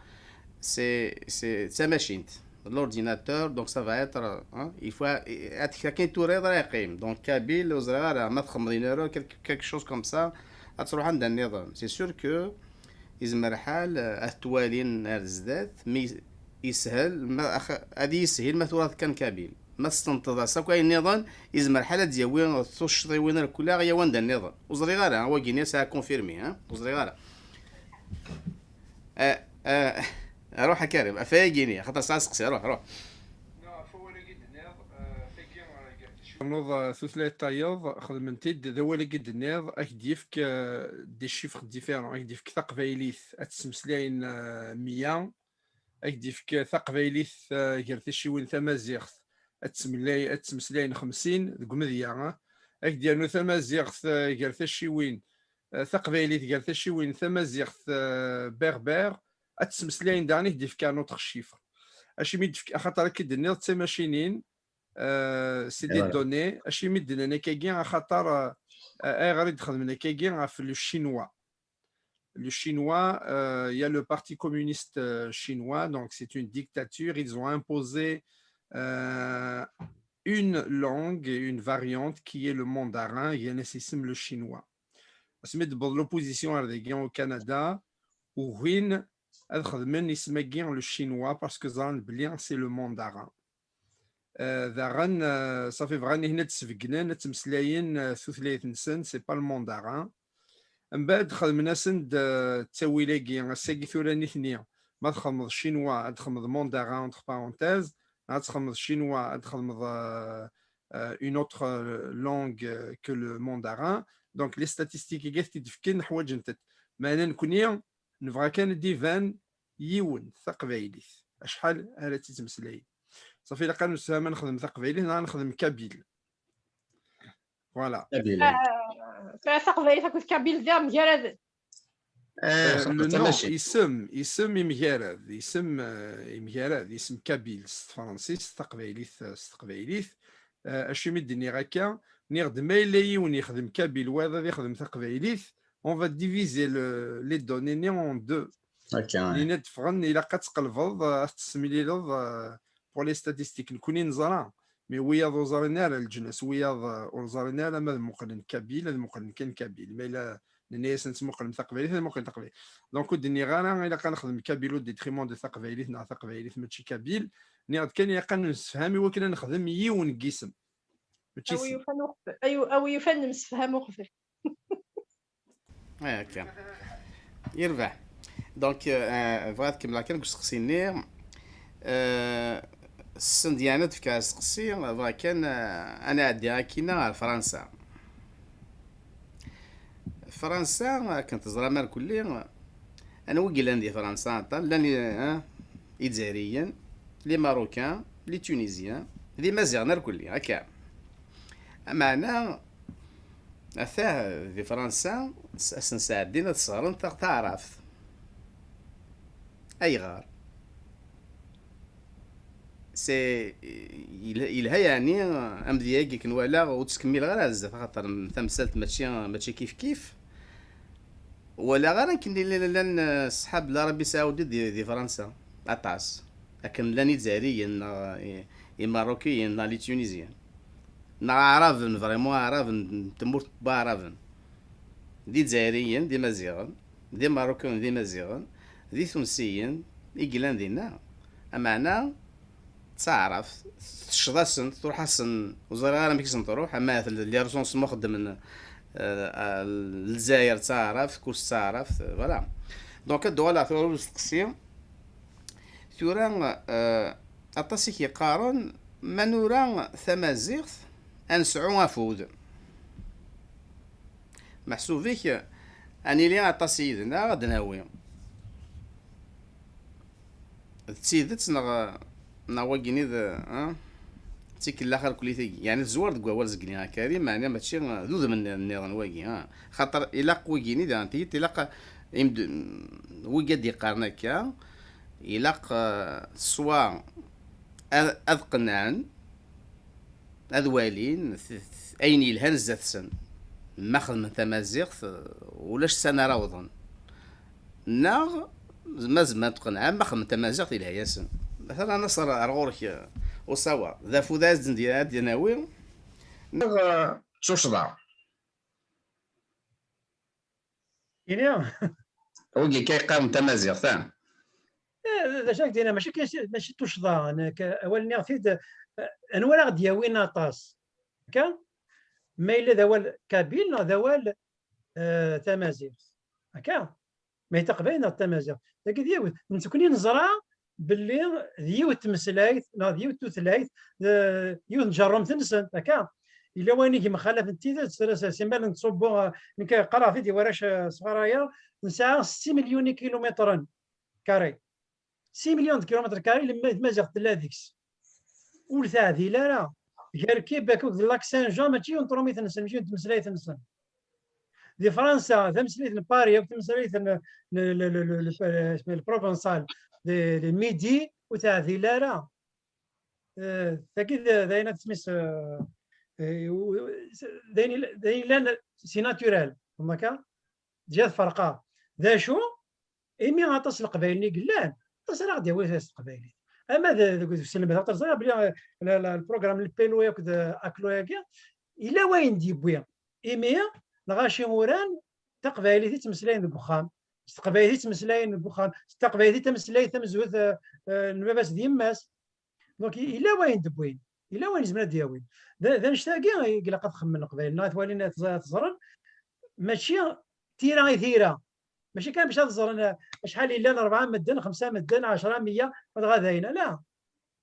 c'est, c'est, d tamacint, l'ordinateur, donc ça va être, hein, il faut, ad tekra kan turiḍ ara yeqqim. Donc kabyle, ur ẓriɣ ara ma txedmeḍ une erreur, quelque, quelque chose comme ça, ad truḥ anda nniḍen. C'est sûr que yezmer lḥal, eh, ad t-walin ar zdat, mi yeshel, ma, ax-, ad yishil ma turaḍ kan kabyle. Ma testenṭeḍ-as akk ayen nniḍen, yezmer lḥal ad d-yawi tuccḍiwin ar kul aɣ-yawi anda nniḍen. Ur ẓriɣ ara, wagi-nni ad confirmé, hein? Ur ẓriɣ ara. Eh, eh, ruḥ a Karim, ɣef wayagi-nni, xaṭer sɛiɣ aseqsi, ruḥ, ruḥ. Ternuḍ, eh, tutlayt tayeḍ, xedmen-t-id, d awal-agi d-tenniḍ, ad k-d-yefk, eh, des chiffres différents, ad k-d-yefk taqbaylit, ad tesmeslayen, eh, meyya, Ad k-d-yefk taqbaylit, eh, gar tacciwin tamaziɣt, ad tsemlay-, ad ttmeslayen xemsin deg umedya, eh. Ad k-d-yernu tamaziɣt, eh, gar tacciwin, eh, taqbaylit gar tacciwin tamaziɣt, eh, berbère, ad ttmeslayen daɣen, ad k-d-yefk un autre chiffre. Acimi d-, axaṭer akka i d-tenniḍ d timacinin, euh, c'est des données. Acimi d-nnan akkagi? Axaṭer, euh, ayɣer i d-xedmen akkagi ɣef le chinois? Le chinois, euh, il y a le Parti communiste, euh, chinois, donc c'est une dictature. Ils ont imposé, euh, une langue, une variante qui est le mandarin, il y a le chinois. Asmi d-tewweḍ l'opposition ar dagi au Canada, ugin ad xedmen isem-agi le chinois parce que ẓran belli c'est le mandarin. Euh, daɣen, euh, ṣafi bɣan ihin ad d-sbeggnen, ad ttmeslayen, euh, tutlayt-nsen, c'est pas le mandarin. Mbeɛd xedmen-asen-d, euh, ttawil-agi, ass-agi tura nitni, ma txedmeḍ chinois, ad txedmeḍ mandarin, entre parenthèses, neɣ ad txedmeḍ chinois, ad txedmeḍ, euh, euh, une autre, euh, langue, euh, que le mandarin. Donc, les statistiques-agi ad t-id-fken, ḥwaǧent-t. Meɛna nekni, nebɣa kan ad d-iban yiwen, taqbaylit. Acḥal ara tt-ittmeslayen? Ṣafi, ilaq ad nemsefham ad nexdem taqbaylit neɣ ad nexdem kabyle. Voilà. Kabyle. Ah, taqbaylit akked kabyle d imgaraden. Eh, euh, xaṭer le nom, tamacint. Isem, isem imgarad, isem, euh, imgarad, isem kabyle s tefransist, taqbaylit, euh, s teqbaylit. Euh, acimi d-nniɣ akka? Nniɣ-d ma yella yiwen yexdem kabyle, wayeḍ ad yexdem taqbaylit, on va diviser le, les données-nni en deux. Akka, ouais. Nina d-ffɣen, ilaq ad tqelbeḍ, euh, ad tessemlileḍ, euh, pour les statistiques. Nekni neẓra, mais wiyaḍ ur ẓrin ara leǧnas, wiyaḍ, euh, ur ẓrin ara ma ad muqlen kabyle, ad muqlen kan kabyle. Ma yella nenna-yasen ad tmuqlem taqbaylit, ad muqlen taqbaylit. Donc, ur d-nniɣ ara ilaq ad nexdem kabyle au détriment de taqbaylit neɣ taqbaylit mačči kabyle. Nniɣ-d kan ilaq ad nemsefham i wakken ad nexdem yiwen n yisem. Mačči sin. Awi yufan uqbel. Ayu-, awi yufan nemsefham uqbel. Eh, akka. Yerbeḥ. Donc, euh, bɣiɣ ad kemmleɣ kan deg usteqsi-nni. Euh, send yeɛni ad d-fkeɣ asteqsi, bɣiɣ kan, euh, ad nɛeddi akkin ɣer Fransa. Fransa, akken teẓram irkelli, anwa i yellan di Fransa? Aṭan, llan, eh, Izzayriyen, les Marocains, les Tunisiens, d Imaziɣen irkelli, akka. Ameɛna, atah di Fransa, s-, ad sen-sɛeddin ad sɣren ta-, taɛrabt. Ayɣer? C'est, yelha, yelha yeɛni amedya-agi akken walaɣ, ur ttkemmileɣ ara ar zdat, axaṭer tamsalt mačči, mačči kif kif. Walaɣ ara akken llan, llan, eh, ṣṣḥab Larabi Saudi di, di Fransa, aṭas. Akken llan Izzayriyen, neɣ i-, Imarukiyen, neɣ les Tunisiens. Neɣ Aɛraben, vraiment Aɛraben, n tmurt n Waɛraben. D Izzayriyen, d Imaziɣen, d Imarukiyen, d Imaziɣen, d Itunsiyen i yellan dinna. Ameɛna, d taɛrabt, tecceḍ-asen, truḥ-asen, ur ẓriɣ ara amek i sen-truḥ, ama tella le recensement xeddmen, euh, euh, Lezzayer d taɛrabt, Kurs d taɛrabt, voilà. Donc, ad d-uɣaleɣ tura ur steqsi. Tura, euh, aṭas i k-yeqqaren, ma nura tamaziɣt, ad nesɛu afud. Meḥsub-ik, ad nili aṭas yid-neɣ, ad d-nawi. D tidet neɣ, neɣ wagini d, ah, d tikellax irkelli-tagi? Yeɛni tezwar deg wawal zegli a Karim, meɛna mačči d udem nni-, nniḍen wagi, ah. Xaṭer ilaq wagini, daɣen tiyit, ilaq imd-, wigi ad d-yeqqaren akka, ilaq, ah, swa ad, ad qenɛen, ad walin t-, t-, ayen yelhan zdat-sen. Ma xedmen tamaziɣt, ulac s ara awḍen. Neɣ ma zemren ad qenɛen, ma xedmen tamaziɣt yelha-yasen. Atan a Naṣer, ar ɣur-k, eh, usawa. D afud ad d-, ad d-nawi. Neɣ, eh, s tuccḍa. Ini. Wigi kan yeqqaren tamaziɣt, ha? Eh, d acu ak-d-yenna, mačči kan, mačči d tuccḍa, nekk, awal nniɣ-t-id, eh, anwa ara ɣ-d-yawin aṭas? Akka? Ma yella d awal kabyle neɣ d awal, eh, tamaziɣt? Akka? Ma d taqbaylit neɣ d tamaziɣt? Dagi d yiwet. Nekkni neẓra belli d yiwet tmeslayt, neɣ d yiwet tutlayt, d yiwet n tjerrumt-nsen, akka? Yella wayen i yemxalafen d tidet, s-, s-, simmal nettṣubbu, eh, nekk qqareɣ-t-id i warrac, eh, ṣɣarayeɣ, nesɛa setti milyun ikilumitren kari. six millions de kilomètres carrés, tmaziɣt tella deg-s. Ur teɛdil ara. Gar Québec akked Lac Saint-Jean, mačči yiwen trumit-nsen, mačči yiwen tmeslayt-nsen. Di Fransa, tameslayt n Paris, akked tameslayt n, n, n, n, n, n, le provençal, de, de Midi, ur teɛdil ara. Eh, tagi d, d ayen ad tmis, eh, eh, u-, u-, d ayen il-, d ayen yellan si naturel, tfehmeḍ akka? Tga tferqa. D acu? Imi aṭas n Leqbayel i yellan, aṭas ara ɣ-d-yawi s teqbaylit. Ama d, deg uselmed, aṭas ara bli, eh, la, la, le programme n Pelo akked, eh, Aklo-agi, yella wayen d-yewwi. Imi, lɣaci uran, taqbaylit i ttmeslayen deg uxxam, s teqbaylit i ttmeslayen deg uxxam, s taqbaylit i ttmeslayen tamezwut, eh, eh, n baba-s d yemma-s. Donc, yella wayen d-wwin, yella wayen zemren ad d-yawin. D, d annect-agi i ilaq ad xemmen Leqbayel, neɣ ad t-walin, ad t-, ad t-ẓren, mačči tira i tira. Mačči kan bac ad ẓren, eh, acḥal yellan, rebɛa medden, xemsa medden, ɛecra, meyya, dɣa dayen, ala.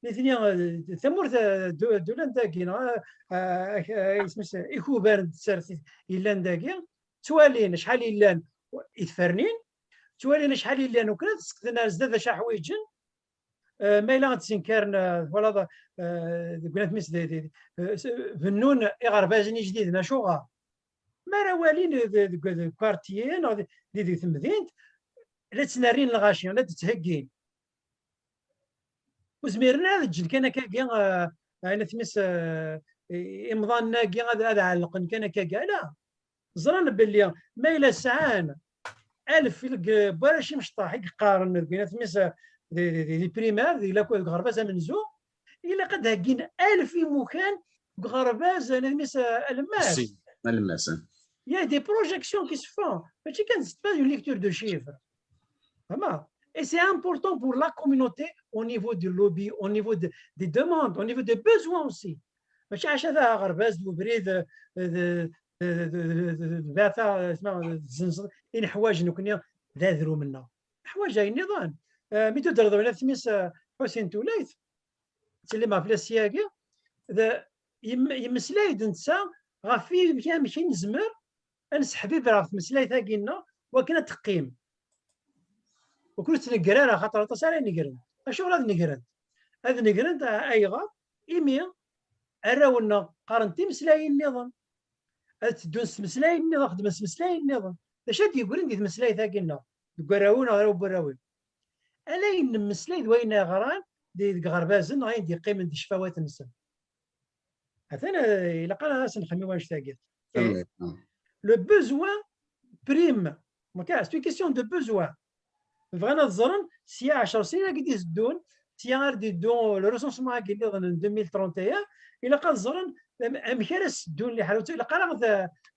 Nitni, eh, tamurt, eh, du-, ddula n dagi, neɣ, eh, eh, eh, isem-is, ikubaren n tsertit yellan dagi, ttwalin acḥal yellan itfernin, ttwalin acḥal yellan ukan ad sekten ar zdat acu ḥwiǧen, eh, ma yella ad ttnekkaren, eh, twalaḍ, eh, deg unat mis d, d, eh, s-, bennun iɣerbazen ijdiden, acuɣer? Mi ara walin d, deg, deg quartier neɣ di, di, di temdint, la ttnerrin lɣaci, la d-ttheggin. Ur zmiren ara ad ǧǧen kan akkagi, eh, ayen atmis, eh, i-, imḍanen-agi ad, ad ɛellqen kan akkagi. Ala, ẓran belli ma yella sɛan alef deg warrac imecṭaḥ i yeqqaren deg ayen atmis, eh, di, di, di, di primaire, di lakul, deg uɣerbaz amenzu, ilaq ad d-heggin alef imukan deg uɣerbaz, ayen atmis, eh, alemmas. Si, alemmas, eh. Il y a des projections qui se font. Mačči kan, c'est pas une lecture de chiffres. Vraiment. Et c'est important pour la communauté au niveau du lobby, au niveau de, des demandes, au niveau des besoins aussi. Mačči ɛaca d aɣerbaz d ubrid, d, d, d, d, d, d, d, tma-, tzenzeḍ, i neḥwaǧ nekni d adrum-nneɣ. Neḥwaǧ ayen nniḍen. Eh, mi tudreḍ ula tmis, eh, Ḥusin Tulayt, ttsellim ɣef lassi-agi, d, yem-, yemmeslay-d netta ɣef i-, amek, amek i nezmer ad nesseḥbiber ɣef tmeslayt-agi-nneɣ, wakken ad teqqim. Ur ken-ttnegger ara, axaṭer aṭas ara negren. Acuɣer ad negren? Ad negren, a-, ayɣer? Imi arraw-nneɣ qqaren timeslayin nniḍen. Ad teddun s tmeslayin nniḍen, xeddmen s tmeslayin nniḍen. D acu ad d-yeggrin di tmeslayt-agi-nneɣ? Deg warraw-iw neɣ arraw n warraw-iw? Ala ayen nemmeslay d wayen ɣran di, deg iɣerbazen neɣ ayen d-yeqqimen di ccfawat-nsen. Atan, eh, ilaq ara ad s-nexmim annect-agi. Eh, le besoin prime. Donc, c'est une question de besoin. Bɣan ad ẓren, sya ɛecr snin ad d-iteddun, sya ara d-iddu le recensement-agi nniḍen n deux mille trente et un, ilaq ad ẓren am-, amek ara s-ddun liḥala, ilaq ara ad,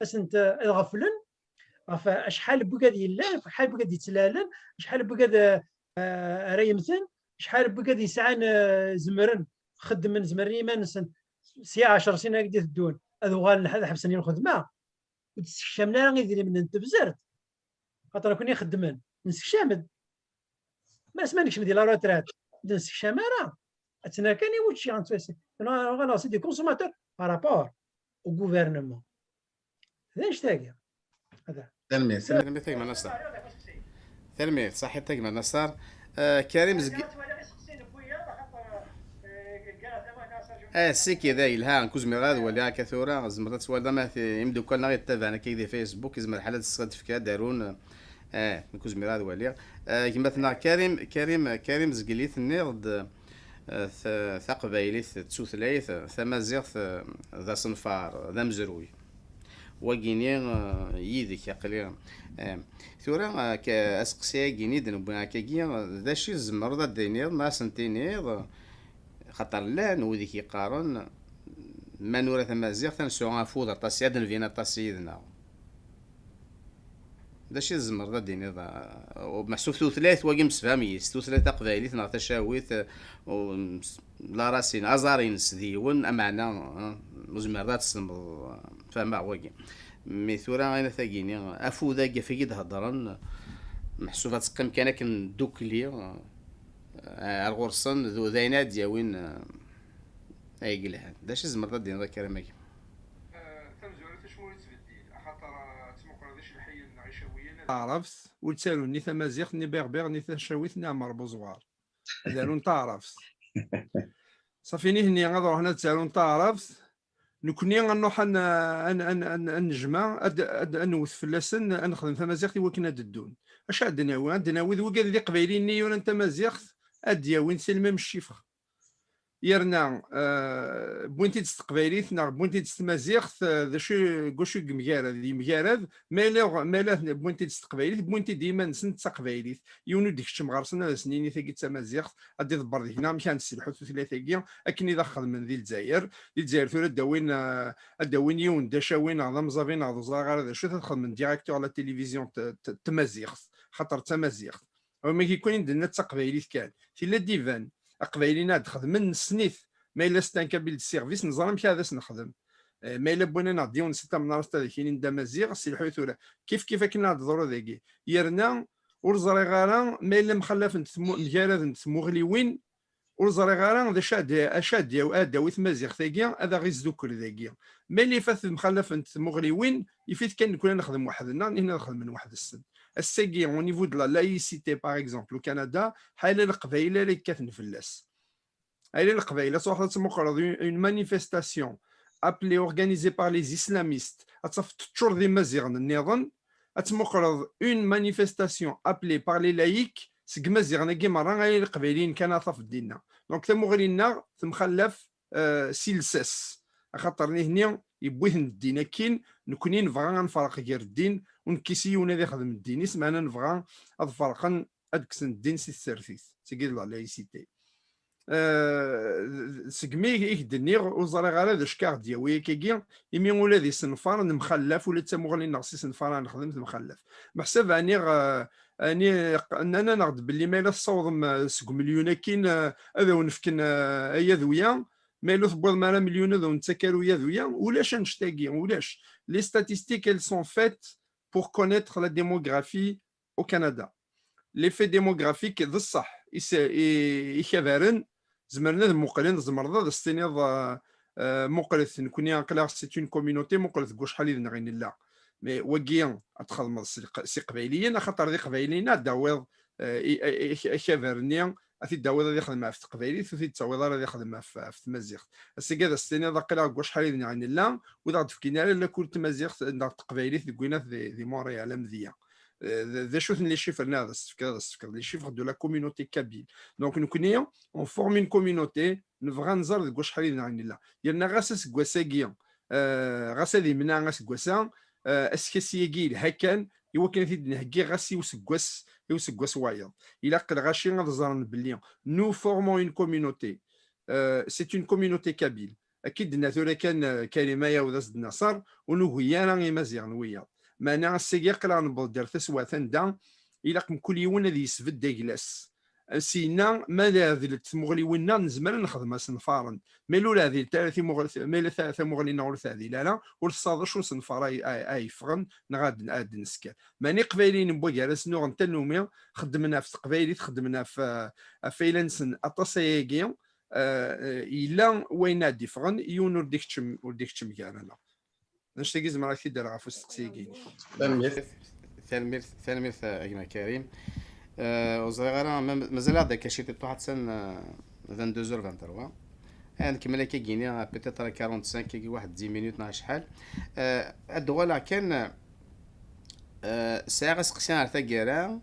ad sent-, ad ɣeflen ɣef acḥal n wigad yellan, acḥal n wigad yettlalen, acḥal n wigad, eh, ara yemmten, acḥal n wigad yesɛan, eh, zemren, xeddmen, zemren i yiman-nsen, sya ɛecr snin ad d-iteddun, ad uɣalen ad ḥebsen i lxedma. Ur d-ssekcamen ara idrimen n tebzert. Xaṭer nekkni xeddmen, nessekcam-d. Ma asma nekcem di la retraite, ur d-nessekcam ara. Ad tt-nerr kan i wučči, ad nettwasi-, neɣ, neɣ, neɣ c'est des consommateurs par rapport au gouvernement. D annect-agi. Hada. Tanemmirt. Tanemmirt a gma Nasser. Tanemmirt, ṣaḥit a gma Nasser. Eh, Karim Zg-, eh, siki da yelha, nekk ur zmireɣ ad waliɣ akka tura, tzemreḍ ad twaliḍ ama t-, imeddukal-nneɣ yettabaɛen akka di Facebook, yezmer lḥal ad s-, ad d-tefk ad arun, eh, nekk ur zmireɣ ad waliɣ. Eh, gma-tneɣ Karim, Karim, Karim Zgili tenniḍ-d, eh, t-, taqbaylit d tutlayt, tamaziɣt, eh, d asenfar, d amezruy. Wagini, eh, yid-k aql-i. Eh, tura, eh, k-, aseqsi-agi-nni d-newwi akkagi, d acu i tzemreḍ ad d-tiniḍ, ma ad sen-tiniḍ, xaṭer llan wid i k-yeqqaren, ma nura tamaziɣt, ad nesɛu afud aṭas, ad d-nbin aṭas yid-neɣ. D acu i tzemreḍ ad d-tiniḍ, eh, meḥsub tutlayt wagi msefham yis, tutlayt taqbaylit neɣ tacawit, eh, u-, ms-, la racine, aẓar-ines d yiwen, ameɛna, eh, ur zmireḍ ad teslemdeḍ, eh, fehmeɣ wagi. Mi tura ayen tagini, afud-agi ɣef i d-heddren, meḥsub ad teqqim kan akken ddukkli, eh, ar ɣur-sen, d, d ayen ad d-yawin, eh, ay yelhan. D acu i tzemreḍ ad d-tiniḍ akka, Karim-agi? Eh, tamezwarut acmu ur yettbeddil, axaṭer, eh, ad tmuqleḍ icebḥiyen neɣ icawiyen, ad taɛrabt, ur ttarun ni tamaziɣt, ni berber, ni tacawit, ni ɛmer buẓwar. ad arun taɛrabt. Ṣafi, nitni ad ruḥen ad ttarun taɛrabt, nekni ad nruḥ ad n-, ad n-, ad n-, ad n-, ad nejmeɛ, ad, ad, ad newwet fell-asen, ad nexdem tamaziɣt i wakken ad d-ddun. Acu ad d-nawi? Ad d-nawi d wigad d iqbayliyen-nni yuran tamaziɣt, ad d-yawin, c'est le même chiffre. Yerna, eh, wwin-t-id s teqbaylit neɣ wwin-t-id s tmaziɣt, eh, d acu, deg wacu i yemgarad? Yemgarad, ma yella, ma yella wwin-t-id s teqbaylit, wwin-t-id i yiman-nsen d taqbaylit. Yiwen ur d-ikeččem ɣer-sen ad asen-yini tagi d tamaziɣt, ad d-iḍebber deg-neɣ amek ara nesselḥu tutlayt-agi, akken i d aɣ-xedmen di Lezzayer. Di Lezzayer tura ad d-awin, eh, ad d-awin yiwen d acawi neɣ d amẓabi neɣ d uẓraɣ ara d acu, ad xedmen directeur la télévision t-, t-, tamaziɣt, xaṭer d tamaziɣt. Amek i kun i d-nenna d taqbaylit kan. Tilla d-iban, aqbayli-nni ad xedmen, nessen-it. Ma yella c'est un kabyle de service, neẓra amek ara as-nexdem. Eh, ma yella wwin-aneɣ-d yiwen si Tamnaṛast ad ak-inin d amaziɣ, sselḥu tura. Kif kif akken ad d-teḍru dagi. Yerna, ur ẓriɣ ara ma yella mxallafent tmu-, mgaradent tmuɣliwin, ur ẓriɣ ara d acu ad, acu ad yaw-, ad d-tawi tmaziɣt-agi, ad aɣ-isdukkel dagi. Ma yella ifat mxallafent tmuɣliwin, yif-it kan nekni ad nexdem weḥd-neɣ, nitni ad xedmen weḥd-sen. Ass-agi, au niveau de la laïcité, par exemple, au Canada, ḥala Leqbayel ara yekkaten fell-as. Ḥala Leqbayel, ad truḥeḍ ad tmuqleḍ une, une manifestation appelée, organisée par les islamistes, ad tafeḍ teččur d imaziɣen nniḍen, ad tmuqleḍ une manifestation appelée par les laïcs, seg imaziɣen-agi merra, ḥala Leqbayliyen kan ad tafeḍ dinna. Donc, tamuɣli-nneɣ temxallaf, eh, si lsas. Axaṭer nitni yewwi-ten ddin akkin, nekni nebɣa ad nferq gar ddin, ur nekkis i yiwen ad ixdem ddin-is, meɛna nebɣa ad ferqen, ad kksen ddin si tsertit. Tagi d la laïcité. Eh, segmi i k-d-nniɣ, ur ẓriɣ ara d acu k-aɣ-d-yawi akkagi, imi ula d isenfaren nemxallaf, ula d tamuɣli-nneɣ s isenfaren nexdem temxallaf. Meḥsab ɛni, eh, ɛni q-, nnan-aneɣ-d belli ma yella tessawḍem, eh, seg umelyun akkin, eh, ad awen-fken, eh, ayad-uya, ma yella ur tewwiḍem ara amelyun ad awen-nettak ara uyad-uya, ulac annect-agi, ulac. Les statistiques, elles sont faites pour connaître la démographie au Canada. L'effet démographique, d ṣṣeḥ, is-, i-, ikabaren zemren ad muqlen, tzemreḍ ad as-tiniḍ, eh, eh, muqlet, nekni aql-aɣ c'est une communauté, muqlet deg wacḥal i d-nɣi nella. Mais wagi ad txedmeḍ s, s iqbayliyen, axaṭer d iqbayliyen ad d-tawiḍ, eh, i, i, i, akabar-nni, ad t-id-tawiḍ ad ixdem ɣef teqbaylit, ur t-id-tawiḍ ara ad ixdem ɣef, ɣef tmaziɣt. Ass-agi ad as-tiniḍ aql-aɣ deg wacḥal i d-nɣi nella, ur d-aɣ-d-fkin ara la couleur n tmaziɣt neɣ teqbaylit deg winat di, di Montréal am deg-a. Eh, d, d acu-ten les chiffres-nni ad as-tefkeḍ, ad as-tefkeḍ les chiffres de la communauté kabyle. Donc, nekni, on forme une communauté, nebɣa ad nẓer deg wacḥal i d-nɣi nella. Yerna ɣas aseggas-agi, eh, ɣas ad imneɛ aseggas-a, eh, askasi-agi yelha kan, i wakken ad t-id-nheggi ɣas i useggas, i useggas wayeḍ. Ilaq lɣaci ad ẓren belli nous formons une communauté. Euh, c'est une communauté kabyle. Akka i d-tenna tura kan, eh, Karima Yaw d As-d Naṣer, ur nugi ara Imaziɣen wiyaḍ. Meɛna ass-agi aql-aɣ newweḍ-d ar taswiɛt anda ilaq mkul yiwen ad yesbedd agla-s. Syenna, ma ɛdilent tmuɣliwin-nneɣ, nezmer ad nexdem asenfaren. Ma yella ur ɛdilent ara timuɣli-, ma yella ta-, tamuɣli-nneɣ ur teɛdil ara, ur tessaweḍ acu n usenfar ay, ay, ay yeffɣen, neɣ ad, ad d-nesker. Meɛna Iqbayliyen n wagar-asen uɣen tannumi, xeddmen ɣef teqbaylit, xeddmen ɣef, eh, ɣef ayla-nsen aṭas ayagi, eh, eh, yella wayen ad d-iffɣen, yiwen ur d-ikeččem, ur d-ikeččem gar-aneɣ. Annect-agi zemreɣ ad k-t-id-rreɣ ɣef usteqsi-agi-inek. Tanemmirt. Tanemmirt, tanemmirt a gma Karim. Eh, ur ẓriɣ ara, ma-, mazal-aɣ-d akka ciṭ i ṭṭuḥ, attan, eh, vingt-deux heures vingt-trois. Ad nkemmel akka gini, eh, peut-être à quarante-cinq, agi waḥed dix minutes neɣ acḥal. Eh, ad d-uɣaleɣ kan, eh, sɛiɣ aseqsi ar taggara,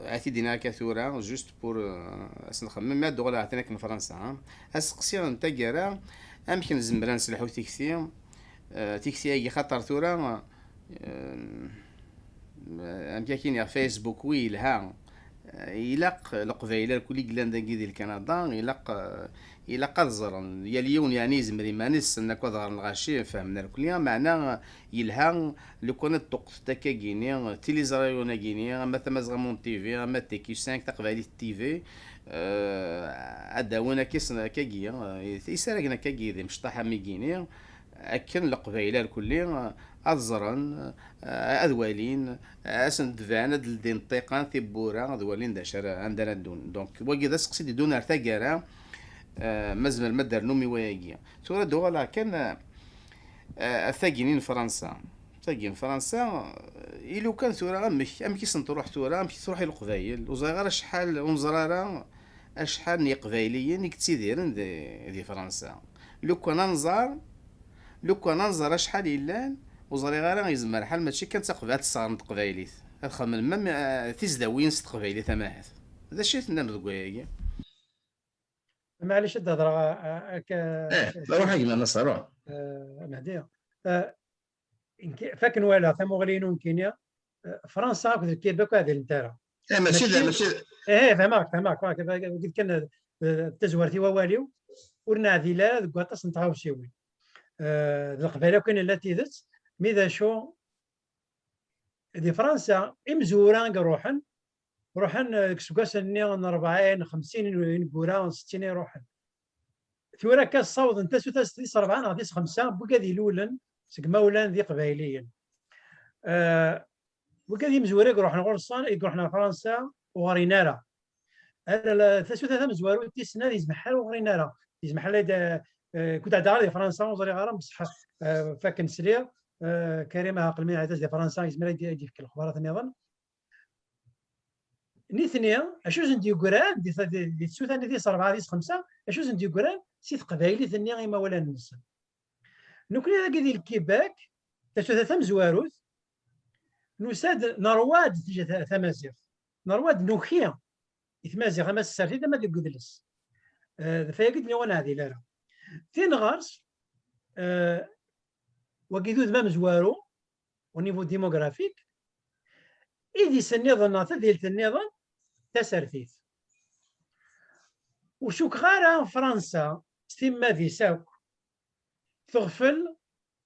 ad t-id-iniɣ akka tura, juste pour, euh, ad s-nxemmem, mi ad d-uɣaleɣ ar tin akken Fransa, hein. Aseqsi n taggara, amek nezmer ad nesselḥu tikti, euh, tikti-agi, xaṭer tura, euh, amek akin, ɣer Facebook, wi yelha, euh, ilaq Leqbayel irkul i yellan dagi di Lkanada, ilaq, euh, ilaq ad ẓren, yal yiwen, yeɛni, yezmer iman-is, akken ad ɣren lɣaci, fehmen irkul, meɛna, yelha, lukan ad ṭṭuqqtent akkagini, tiliẓri-agi-ni, ama Tamazɣa Monde T V, ama T Q cinq, Taqbaylit T V, eh, ad d-awin akka isn-, akkagi, eh, isaragen akkagi d imecṭaḥ am igini, akken Leqbayel irkelli, eh, ad ẓren, eh, ad walin, eh, ad sen-d-tban, ad ldin ṭṭiqan, tiwwura, ad walin d acu ara, anda ara ddun. Donc, wagi d aseqsi d-iddun ar taggara, eh, ma tzemrem ad d-ternum i wayagi. Tura ad uɣaleɣ kan, eh, eh, ar tagi-nni n Fransa. Tagi n Fransa, eh, I lukan tura amek, amek i sen-truḥ tura, amek i truḥ i Leqbayel? Ur ẓriɣ ara acḥal, ur neẓri ara acḥal n Yeqbayliyen i yettidiren di, di Fransa. Lukan ad nẓer, lukan ad nẓer acḥal yellan, ur ẓriɣ ara, yezmer lḥal mačči kan d taqba-, ad tesseɣrem teqbaylit. Ad xedmen mem, eh, tizdawiyin s teqbaylit amahat. D acu i tennam deg wayagi? Maɛlic ad d-hedreɣ, eh, akka, eh, ruḥ a gma Nasser, ruḥ. Eh, Mehdi. Eh, nekki, fakken wala tamuɣli-inu nekkini, eh, Fransa akked Lkibek ur ɛdilent ara. Eh, mačči d, mačči d- eh, eh, fehmeɣ, fehmeɣ, fehmeɣ, fehmeɣ, kan, eh, d tazwart i wawal-iw, ur neɛdil ara deg waṭas n tɣawsiwin. Eh, d Leqbayel akk i nella d tidet, mi d acu, di Fransa, imezwura i iruḥen, ruḥen, eh, deg iseggasen-nni n rebɛin, xemsin ineggura, settin i iruḥen. Tura akka ssawḍen tasuta tis rebɛa neɣ tis xemsa n wigad ilulen seg imawlan d Iqbayliyen. Eh, wigad imezwura i iruḥen ɣur-sen, i iruḥen ɣer Fransa, ur ɣrin ara. Ala, la, tasuta tamezwarut tis snat yezmer lḥal ur ɣrin ara. Yezmer lḥal ad, eh, kunt ɛeddaɣ ara di Fransa, ur ẓriɣ ara, bṣeḥ, eh, fakken sliɣ, eh, Karim Aɛqel mi iɛedda di Fransa, yezmer ad d-, ad d-yefk lexbarat nniḍen. Nitni, acu i sen-d-yeggran di, di, di tsuta-nni tis rebɛa, tis xemsa, acu i sen-d-yeggran si teqbaylit-nni i imawlan-nsen? Nekkni dagi di Lkibek, tasuta tamezwarut, nusa-d, nerwa-d tija ta-, tamaziɣt. Nerwa-d nuki i tmaziɣt, ama s tsertit, ama deg udles. Eh, d fayagi d-nniɣ ur neɛdil ara. Tin ɣers, eh, wagi d udem amezwaru, au niveau démographique, idis nniḍen neɣ tadilt nniḍen, tasertit. Ur cukkeɣ ara Fransa s timmad-is akk teɣfel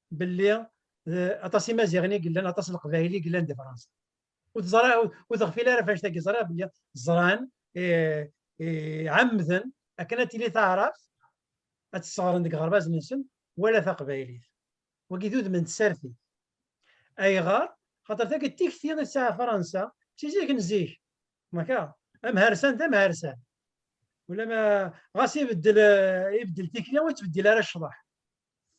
belli, eh, aṭas Imaziɣen i yellan, aṭas Leqbayel i yellan di Fransa. Ur teẓra, ur, ur teɣfil ara f annect-agi. Ẓriɣ belli ẓran, eh, eh, ɛemmden akken ad tili taɛrabt ad tt-sseɣren deg iɣerbazen-nsen, wala taqbaylit. Wagi d udem n tsertit. Ayɣer? Xaṭer tagi d tikti i tesɛa Fransa si zik n zik. Maka, amharsan d amharsan. Ulama ɣas ibeddel, eh, ibeddel tikli, ur yettbeddil ara ccḍeḥ.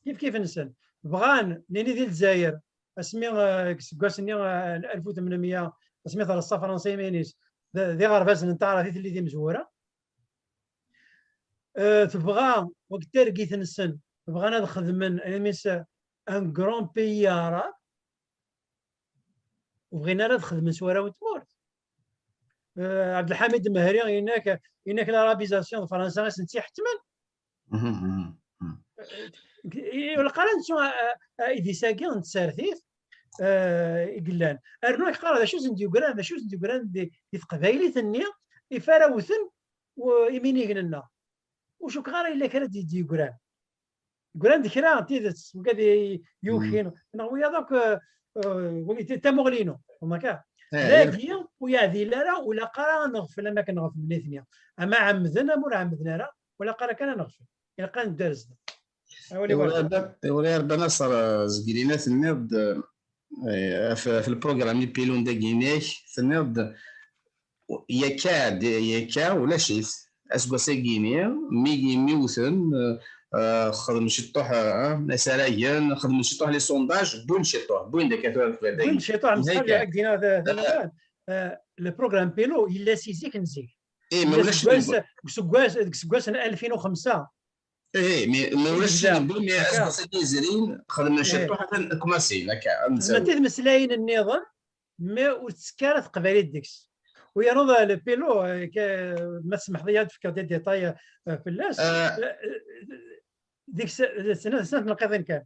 Kif kif-nsen. Bɣan, nini di Lezzayer, asmi, eh, deg iseggasen-nni, eh, alef u tmenmya, asmi treṣṣa Fransa iman-is, d, d iɣerbazen n taɛrabt i telli d imezwura. Eh, tebɣa, wag targit-nsen, bɣan ad xedmen, amis, un grand pays arabe, ur bɣin ara ad xedmen s warraw n tmurt. Eh, Ɛebdelḥamid Mehri yenna-k, yenna-k l'arabisation d Fransa i sen-tt-iḥettmen. Mhm, mhm, mhm. Eh, eh, ur ilaq ara nettu, eh, eh, idis-agi n tsertit, eh, i yellan. Rnu ak-qqareɣ d acu i sen-d-yeggran, d acu i sen-d-yeggran di, di teqbaylit-nni, i farawten u-, iminigen-nneɣ. Ur cukkeɣ ara yella kra d-, d-yeggran. Ggran-d kra n tidet, wigad i-, yukin, neɣ wiyaḍ akk, eh, eh, wigi, t-, tamuɣli-inu, maka? Eh, dagi, ur yeɛdil ara, ur ilaq ara ad neɣfel am akken ɣeflen nitni. Ama ɛemmden, ama ur ɛemmden ara, ur ilaq ara kan ad neɣfel. Ilaq ad neddu ar zdat. Awal i Iwala warda. Erba-, Iwala Erba Nasser, eh, zegrin-a tenniḍ-d, eh, ɣef, ɣef lprogram ipilun dagi-inek, tenniḍ-d, yakka, d-, yakka ulac-it. Aseggas-agi-ni, mi, mi wten, eh, eh, xedmen ciṭṭuḥ, eh, asaragen, xedmen ciṭṭuḥ les sondages, wwin ciṭṭuḥ, wwin-d akka tura dagi. Wwin ciṭṭuḥ, msxali, akka. Ad k-d-iniɣ, eh, eh, le programme pilote, yella si zik n zik. Eh, ma yella ulac seg wass, deg useggas, deg useggas n alfin u xemsa. Eh, mi, ma ulac seg wwin, mi aseggas-agi yezrin, xedmen ciṭṭuḥ, atan kmasin, akka, ad nsawi. Xedmen timeslayin nniḍen, mi ur tettekka ara teqbaylit deg-s. U yernuḍ, eh, le pilo, eh, ke-, ma tsemḥeḍ-iyi ad d-fkeɣ des détails, eh, fell-as. Eh, eh, deg-s, eh, snat, snat n lqiḍin kan.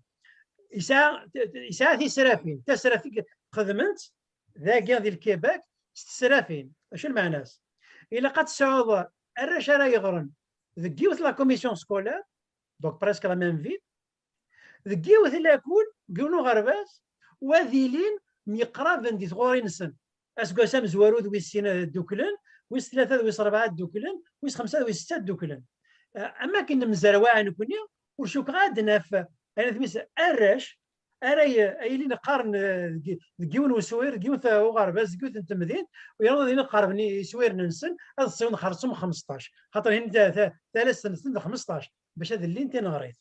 Yesɛa, yesɛa tisrafin. Tasraft i xedment dagi di Lkibek s tesrafin. Acu lmeɛna-s? Ilaq ad tesɛuḍ arrac ara yeɣren deg yiwet la commission scolaire, donc presque la même ville, deg yiwet lakul, deg yiwen uɣerbaz, u ad ilin myeqraben di tɣuri-nsen. Aseggas amezwaru d wis sin ad dduklen, wis tlata d wis rebɛa ad dduklen, wis xemsa d wis setta ad dduklen. Eh, am akken nemzerwaɛ nekkni, ur cukkeɣ ad naf, ayen tmis, arrac, ara y-, ay ilin qqaren, eh, deg, deg yiwen uswir, deg yiwet, eh, uɣerbaz, deg yiwet n temdint, u yernu ad ilin qerben i, iswiren-nsen, ad ssiwen xerṣum xmesṭac. Xaṭer hin ta-, ta-, talast-nsen d xmesṭac, bac ad llin tineɣrit.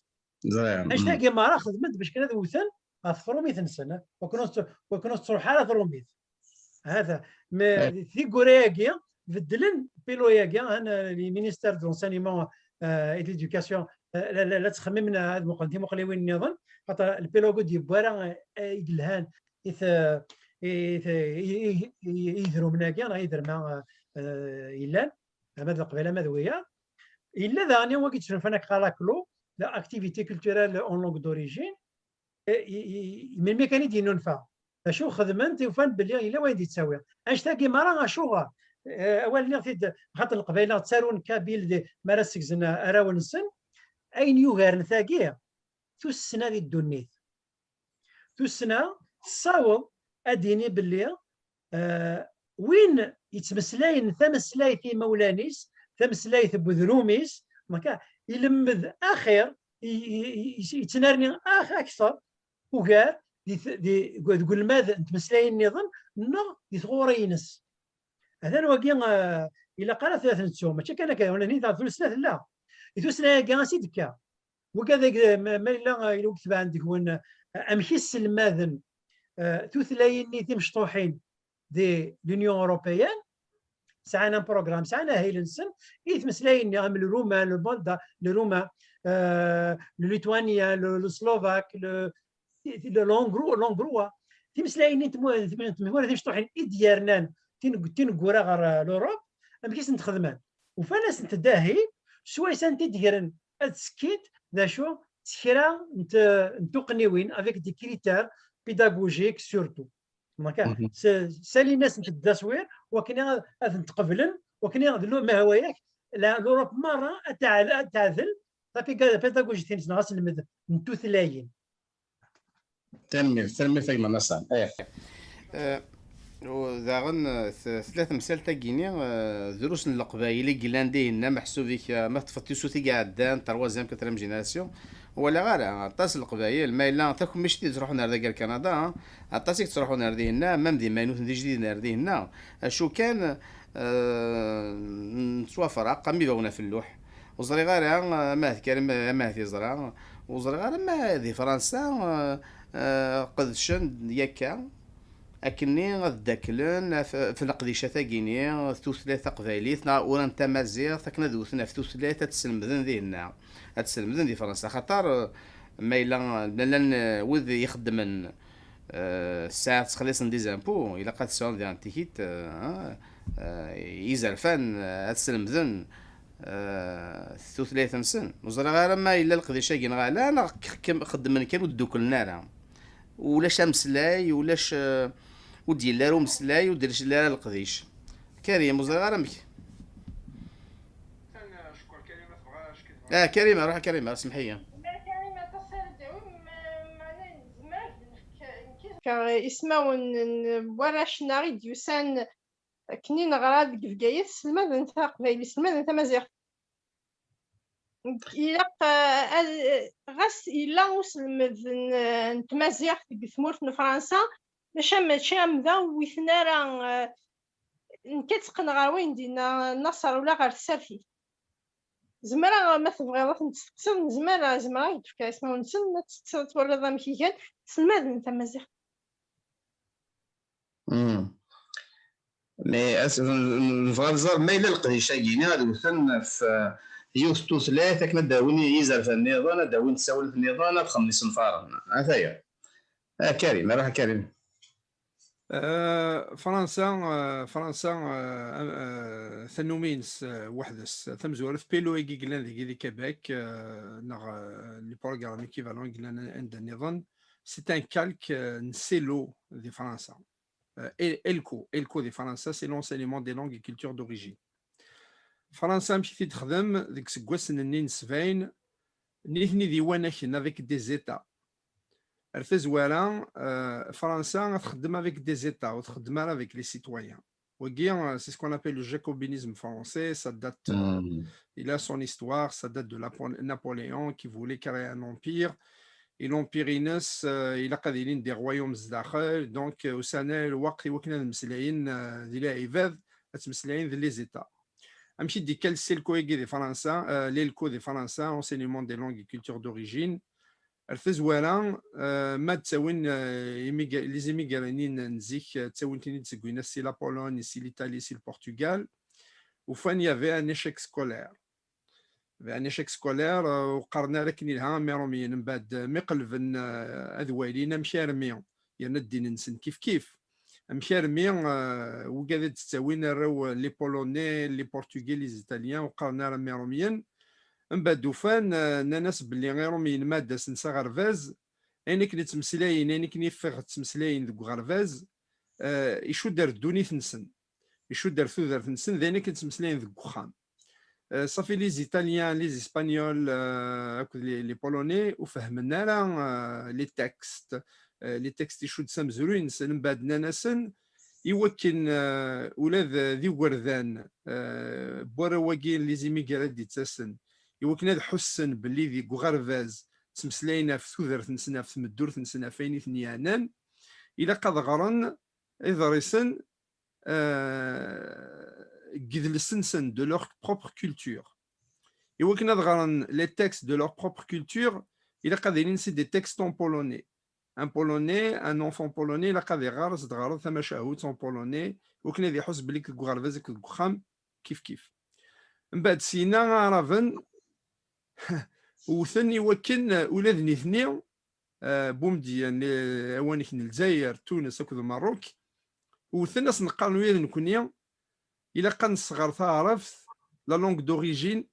Ẓriɣ. Annect-agi merra xedmen-t bac kan ad wten, ɣef trumit-nsen, eh, wakken ur tt-, wakken ur tettruḥ ara trumit. Hata, ma tiggura-agi, beddlen pilo-agi, han, eh, les ministères de l'enseignement, eh, et de l'éducation, eh, la, la, la ttxemmimen ad muqlen timuqliwin nniḍen, xaṭer lpilo-agi ur d-yewwi ara, eh, i yelhan i t-, i t-, i, i, i, i yedrumen-agi, neɣ idrem-a, eh, yellan, ama d Leqbayel, ama d wiyaḍ. Yella daɣen wagi d-ttnufan akka la clo, la activité culturelle en langue d'origine. Eh, i, i, i, melmi kan i d-yennunfa. D acu xedmen, ufan belli yella wayen d-yettawi. Annect-agi merra, acuɣer? Eh, awal nniɣ-t-id, xaṭer Leqbayel ttarun kabyle di, mi ara segzen arraw-nsen. Ayen yugaren tagi, tussna di ddunit. Tussna tessaweḍ ad d-tini belli, eh, win yettmeslayen tameslayt i imawlan-is, tameslayt n wedrum-is, maka, ilemmed axir, i, i, i, yettnerni ax-, akteṛ, ugar di t-, di, deg ulmad n tmeslayin nniḍen, neɣ di tɣuri-ines. Atan wagi, eh, ilaq ara ad t-nettu. Mačči kan akka, wala nit ɣef tussna tella. I tussna-agi, ansi d-tekka? Wigad, ma, ma yella, eh, yella wid itebɛen deg-wen, eh, amek i sselmaden, eh, tutlayin-nni timecṭuḥin di l'Union Européenne? Sɛan un programme, sɛan ahil-nsen i tmeslayin-nni, am le roumain, le moldave, le roumain, eh, le lituanien, le, le slovaque, le, le, l'hongro-, l'hongrois. Timeslayin-nni n tmu-, n tmura timecṭuḥin i d-yernan tin-, tineggura ɣer, eh, l'Europe, amek i sent-xedmen? Ufan-asent-d ahil, swayes anta i d-gren ad ttekkint, d acu, s kra n t-, n tuqqniwin, avec des critères pédagogiques surtout. Maka, s-, salin-asent-d d aswir, wakken ad, ad tent-qeblen, wakken ad lu-, ma hwa-yak, la, l'Europe merra ad teɛl-, ad teɛdel, la péga-, pédagogie-ines neɣ aselmed n tutlayin. Tanemmirt, tanemmirt a gma Nasser. Eh. Eh, u daɣen, eh, t-, tella temsalt-agi-nni, eh, drus n Leqbayel i yellan dihinna, meḥsub-ik, eh, ma teṭṭfeḍ tisut i iɛeddan, troisième, quatrième génération, ur walaɣ ara, aṭas n Leqbayel, ma yella takemmict i d-ttruḥun ar dagi ar Kanada, ah, aṭas i yettruḥun ar dihinna, même d imaynuten d ijdiden ar dihinna, acu kan, eh, nettwafraq, am ibawen ɣef lluḥ. Ur ẓriɣ ara, eh, ma d Karim, eh, ma d iẓra, ur ẓriɣ ara ma di Fransa, eh, eh, qedcen yakka, akkenni ad ddaklen ɣef, ɣef leqdicat-agi-nni, tutlayt taqbaylit, neɣ uran tamaziɣt, akken ad wten ɣef tutlayt, ad tt-slemden dihinna, ad tt-slemden di Fransa. Axaṭer, eh, ma yella, llan, eh, wid ixeddmen, eh, ssaɛa ttxelliṣen des impôts, ilaq ad sɛun diɣen tikit, eh, eh, izerfan, eh, ad slemden, eh, tutlayt-nsen. Ur ẓriɣ ara ma yella leqdic-agi neɣ ala, neɣ k-, k-, xeddmen kan ur dduklen ara. Ulac ameslay, ulac, eh, ur d-yelli ara umeslay, ur d-yelli ara leqdic. Karim, ur ẓriɣ ara amek. Ah, Karima, ruḥ a Karima, semḥ-iyi. Car ismawen n warrac-nneɣ i d-yusan akken i neɣra deg Bgayet, sselmaden taqbaylit, sselmaden tamaziɣt. Ilaq, eh, ad, ɣas yella uselmed n, n tmaziɣt deg tmurt n Fransa, maca mačči am da ur witen ara, eh, nekk ad teqqen ɣer wayen d-yenna Naṣer ula ɣer tsertit. Zemreɣ, ma tebɣiḍ ad ten-testeqsiḍ, nezmer, zemreɣ ad k-d-fkeɣ ismawen-nsen, ad testeqsiḍ, ad twaliḍ amek i gan, sselmaden tamaziɣt. Hmm. Mais as-, n-, n-, nebɣa ad nẓer ma yella leqdic-agi-nni ad wten ɣef, eh, yiwet n tutlayt akken ad d-awin izerfan nniḍen, ad d-awin tsawelt nniḍen, ad xedmen isenfaren. Ataya. Ah, Karim, ruḥ a Karim. Eh, Fransa, eh, Fransa, eh, eh, tannumi-ines, eh, weḥd-s, tamezwarut, pilo-agi yellan deg, di Québec, eh, neɣ, eh, les programmes équivalents yellan anda nniḍen, c'est un calque, eh, n CELO di Fransa. Eh, E-, ELCO, ELCO di Fransa, c'est l'enseignement des langues et cultures d'origine. Fransa, amek i t-id-texdem deg iseggasen-nni n sebɛin, nitni d iwanaken, avec des États. Ar tazwara, eh, Fransa ad txeddem avec des États, ur txeddem ara avec les citoyens. Wagi, eh, c'est ce qu'on appelle le jacobinisme français, ça date, eh, il a son histoire, ça date de Lapo-, Napoléon qui voulait créer un empire. Et l'empire-ines, eh, ilaq ad ilin des royaumes zdaxel, donc, eh, usan-d lweqt i wakken ad mmeslayen, eh, di lɛibad, ad ttmeslayen d les États. Amek i d-ikka l'ELCO-agi di Fransa, eh, l'ELCO di Fransa, enseignement des langues et cultures d'origine, Ar tazwara, euh, ma d-ttawin, euh, imiga-, les immigrés-nni n zik, euh, ttawin-ten-id seg winna, si la Pologne, si l'Italie, si le Portugal, ufan y avait un échec scolaire. Y avait un échec scolaire, euh, ur qqaren ara akken ilha am Irumyen. Mbeɛd, euh, mi qelben, euh, ad walin amek armi, yerna ddin-nsen kif kif. Amek armi, euh, wigad ad d-ttawin arraw, euh, les Polonais, les Portugais, les Italiens, ur qqaren ara am Irumyen. Mbeɛd ufan, euh, nnan-as belli Irumyen ma d-asen s aɣerbaz, ayen akken ttmeslayen, ayen akken iffeɣ ttmeslayen deg uɣerbaz, euh, icudd ar ddunit-nsen, icudd ar tudert-nsen, d ayen akken ttmeslayen deg uxxam. Euh, safi les Italiens, les Espagnols, euh, akked les, les Polonais, ur fehmen ara, euh, les textes, euh, les textes icudd s amezruy-nsen, mbeɛd nnan-asen, i wakken, euh, ula d, d igerdan, euh, n warraw-agi n les immigrés d-ittasen, i wakken ad ḥussen belli deg uɣerbaz ttmeslayen ɣef tudert-nsen, ɣef tmeddurt-nsen, ɣef wayen i ten-yeɛnan, ilaq ad ɣren iḍrisen, euh, deg yidles-nsen, de leur propre culture. I wakken ad ɣren les textes de leur propre culture, ilaq ad ilin c'est des textes en polonais. Un Polonais, un enfant polonais, ilaq ad iɣer, ad s-d-ɣreḍ tamacahut en polonais, i wakken ad iḥuss belli deg uɣerbaz akked deg uxxam, kif kif. Mbeɛd syenna Aɛraben wten i wakken ula d nitni, euh, Bumedyen, euh, awanek n Lezzayer, Tunes akked Merruk, wten asen qqaren ula d nekni, ilaq ad nesɣer taɛrabt, la langue d'origine,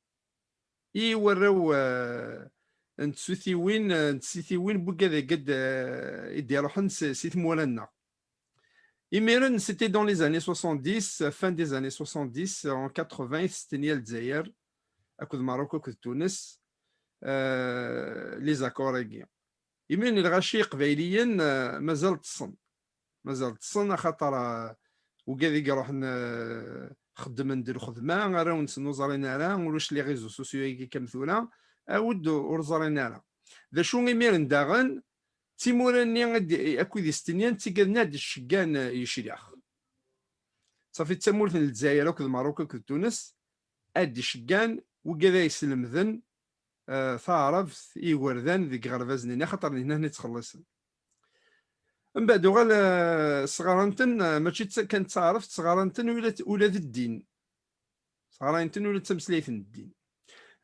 i warraw, euh, n tsutiwin, euh, n tsitiwin n wigad-agi d, euh, i d-iruḥen s, si tmura-nneɣ. Imiren, c'était dans les années soixante-dix, fin des années soixante-dix, en quatre-vingts, i testenna Lezzayer, akked Merruk, akked Tunes, euh, les accords-agi. Imiren lɣaci iqbayliyen, euh, mazal ṭṭsen. Mazal ṭṭsen, axaṭer, euh, wigad i iruḥen, euh, xeddmen-d lxedma, arraw-nsen ur ẓrin ara, ulac les réseaux sociaux-agi kam tura, awd ur ẓrin ara. D acu imiren daɣen, d timura-nni i d-, akked istenyan, d tigad-nni ad d-iceggan, eh, yeclex. Safi d tamurt n Lezzayer akked Merruk akked Tunes, ad d-iceggan wigad ay islemden, eh, taɛrabt i yigerdan deg iɣerbazen-nni, axaṭer d nitni i ttxelliṣen. Mbeɛd uɣal, eh, sɣaran-ten, eh, mačči d ta-, kan d taɛrabt, sɣaran-ten ula d, ula d ddin. Sɣaran-ten ula d tameslayt n ddin.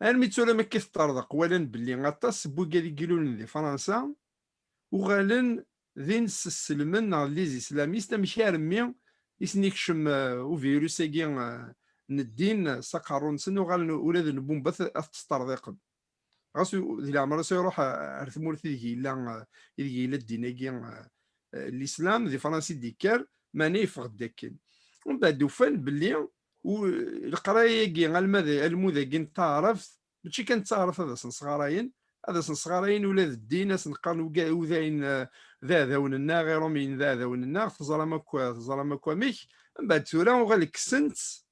Armi d tura, mi akka i teṭṭerḍeq, walan belli aṭas n wigad i ilulen di Fransa, uɣalen din ssesselmen neɣ les islamistes, amek armi i sen-ikcem, eh, uvirus-agi, eh, n ddin s aqerru-nsen, uɣalen ula d lbumba ad t-, ad t-ttṭerḍiqen. Ɣas u-, di leɛmer-is iruḥ a-, ar tmurt ideg yella, eh, ideg yella ddin-agi, eh, eh, l'islam, di Fransa i d-ikker, meɛna yeffeɣ-d akken. Umbeɛd ufan belli u-, leqraya-agi, alma d almud-agi n taɛrabt, mačči kan d taɛrabt ad asen-sɣarayen, ad asen-sɣarayen ula d ddin, ad sen-qqaren uga-, udayen, eh, d aɛdawen-nneɣ, Irumyen d aɛdawen-nneɣ, teẓram akk, teẓram akk amek. Mbeɛd tura uɣal kksen-tt,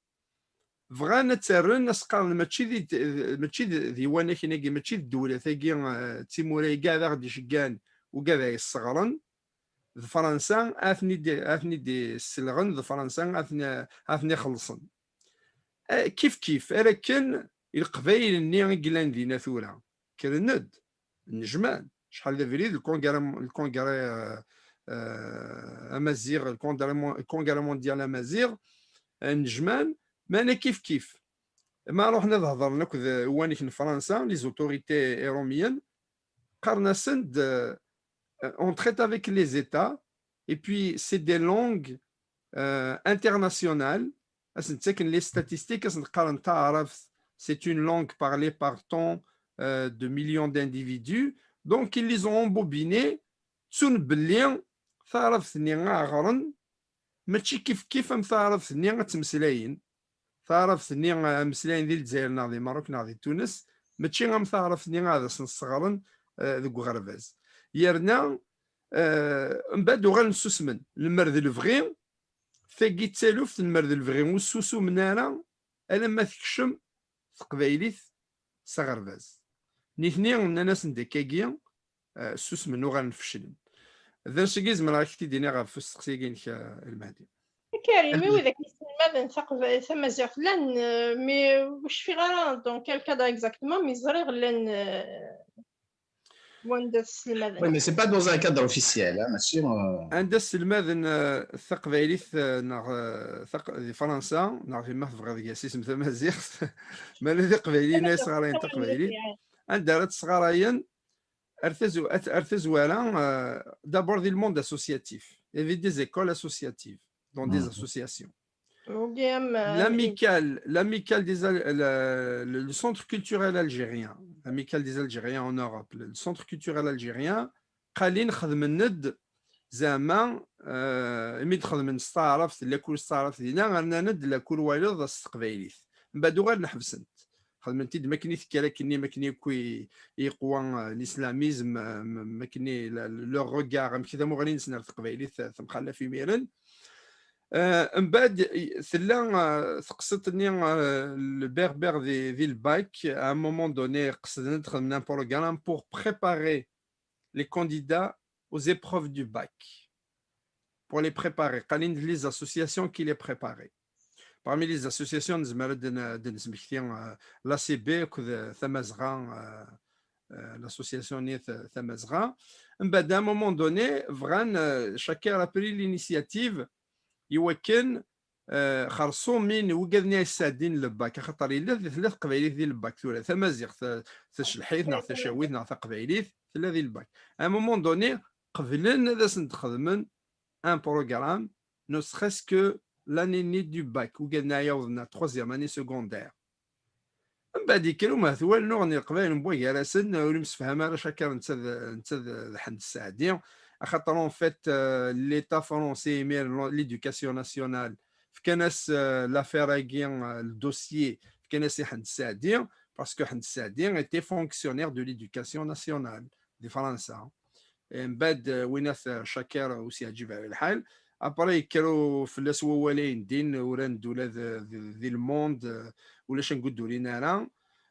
bɣan ad tt-rren, ad s-qqaren mačči d, mačči d, d iwanaken-agi, mačči d ddewlat-agi, eh, d timura-agi ad aɣ-d-iceggan ugad ay yesseɣren, d Fransa ad ten-id-, ad ten-id-isselɣen, d Fransa ad ten-, ad ten-ixellṣen. Eh, kif kif, ar akken i Leqbayel-nni i yellan dinna tura, kkren-d, nnejman, acḥal d abrid, le congrès, le congrès, euh, euh, amaziɣ, le congrès mon-, le congrès mondial amaziɣ, euh, nnejman, meɛna kif kif. Ma ruḥen ad hedren akked, euh, uwanek n Fransa, les autorités irumyens, qqaren-asen-d, euh, on traite avec les États, et puis c'est des langues, euh, internationales, ad sen-ttaken les statistiques, ad sen-qqaren taɛrabt, c'est une langue parlée par tant, euh, de millions d'individus. Donc, ils les ont embobinés, ttun belli taɛrabt-nni a ɣren, mačči kif kif am taɛrabt-nni ad ttmeslayen. Taɛrabt-nni, eh, ameslayen di Lezzayer neɣ di Merruk neɣ di Tunes, mačči am taɛrabt-nni ad asen-sseɣren, eh, deg uɣerbaz. Yerna, eh, mbeɛd uɣalen ssusmen. Lemmer d lebɣi, tagi d taluft, lemmer d lebɣi ur ssusumen ara alamma tekcem teqbaylit s aɣerbaz. Nitni nnan-asen-d akkagi, eh, ssusmen, uɣalen feclen. D ansi i zemreɣ ad k-t-id-iniɣ ɣef usteqsi-agi-inek, eh, a Lmehdi? Karim, i widak yesselmaden taqba-, tamaziɣt llan, eh, mi ur cfiɣ ara dans quel cadre exactement, mi ẓriɣ llan, eh, Wanda tesselmaden. Oui, mais c'est pas dans un cadre officiel, hein, bien sûr. Anda sselmaden euh, taqbaylit euh, neɣ euh, taq- di Fransa, neɣ ma tebɣiḍ gas isem tamaziɣt, ma la d iqbayliyen ay sɣarayen taqbaylit, anda ara tt-sɣarayen? Ar tazu- ar tazwara, euh, d'abord di le monde associatif, il y avait des écoles associatives, dans des associations. L'amicale, l'amicale des Al- le, le- le centre culturel algérien, l'amicale des Algériens en Europe, le, le centre culturel algérien, qalin xedmen-d zama euh, imi d-xedmen s taɛrabt, lakul s taɛrabt dinna, rnan-d lakul wayeḍ s teqbaylit. Mbaɛd uɣalen ḥebsen-t. Xedmen-t-id makken i tekker akkenni, makken akk i- yeqwa euh, l'islamisme, euh, m- makken i- la- le regard, amek tamuɣli-nsen ar teqbaylit euh, temxallaf imiren. Euh, mbaɛd i- tella euh, teqsiṭ-nni euh, le berbère di, di le bac, à un moment donné qesden ad xedmen un programme pour préparer les candidats aux épreuves du bac, pour les préparer. Qalin les associations qui les préparaient. Parmi les associations, nezmer ad n- ad nesmekti euh, l'A C B akked Tamazɣa, euh, euh, l'association-nni Ta- Tamazɣa. Mbaɛd, à un moment donné, bɣan euh, Chaker a pris l'initiative i wakken euh, xerṣum min wigad-nni ay yesɛeddin le bac, axaṭer yella tella teqbaylit di le bac tura, tamaziɣt, ta- taclḥit neɣ tacawit neɣ taqbaylit, tella di le bac. À un moment donné, qeblen ad asen-d-xedmen un programme, ne serait-ce que l'année-nni du bac, wigad-nni ay yawḍen ar troisième année secondaire. Mbaɛd yekker umehtuwal nnuɣen i Leqbayel n wagar-asen, ur imsefham ara Chaker netta d netta d d Ḥend Sseɛdi, axaṭer en fait euh, l'État français imir l'éducation nationale fkan-as euh, l'affaire-agi, euh, le dossier, fkan-as i Ḥend Sseɛdi, parce que Ḥend Sseɛdi était fonctionnaire de l'éducation nationale di Fransa. Mbaɛd euh, winat euh, Chaker ur s-yeɛǧib ara lḥal. Après yekker u- fell-as wawal ayen din, uran-d ula d- d- di le monde, euh, ulac angu ur d-urin ara.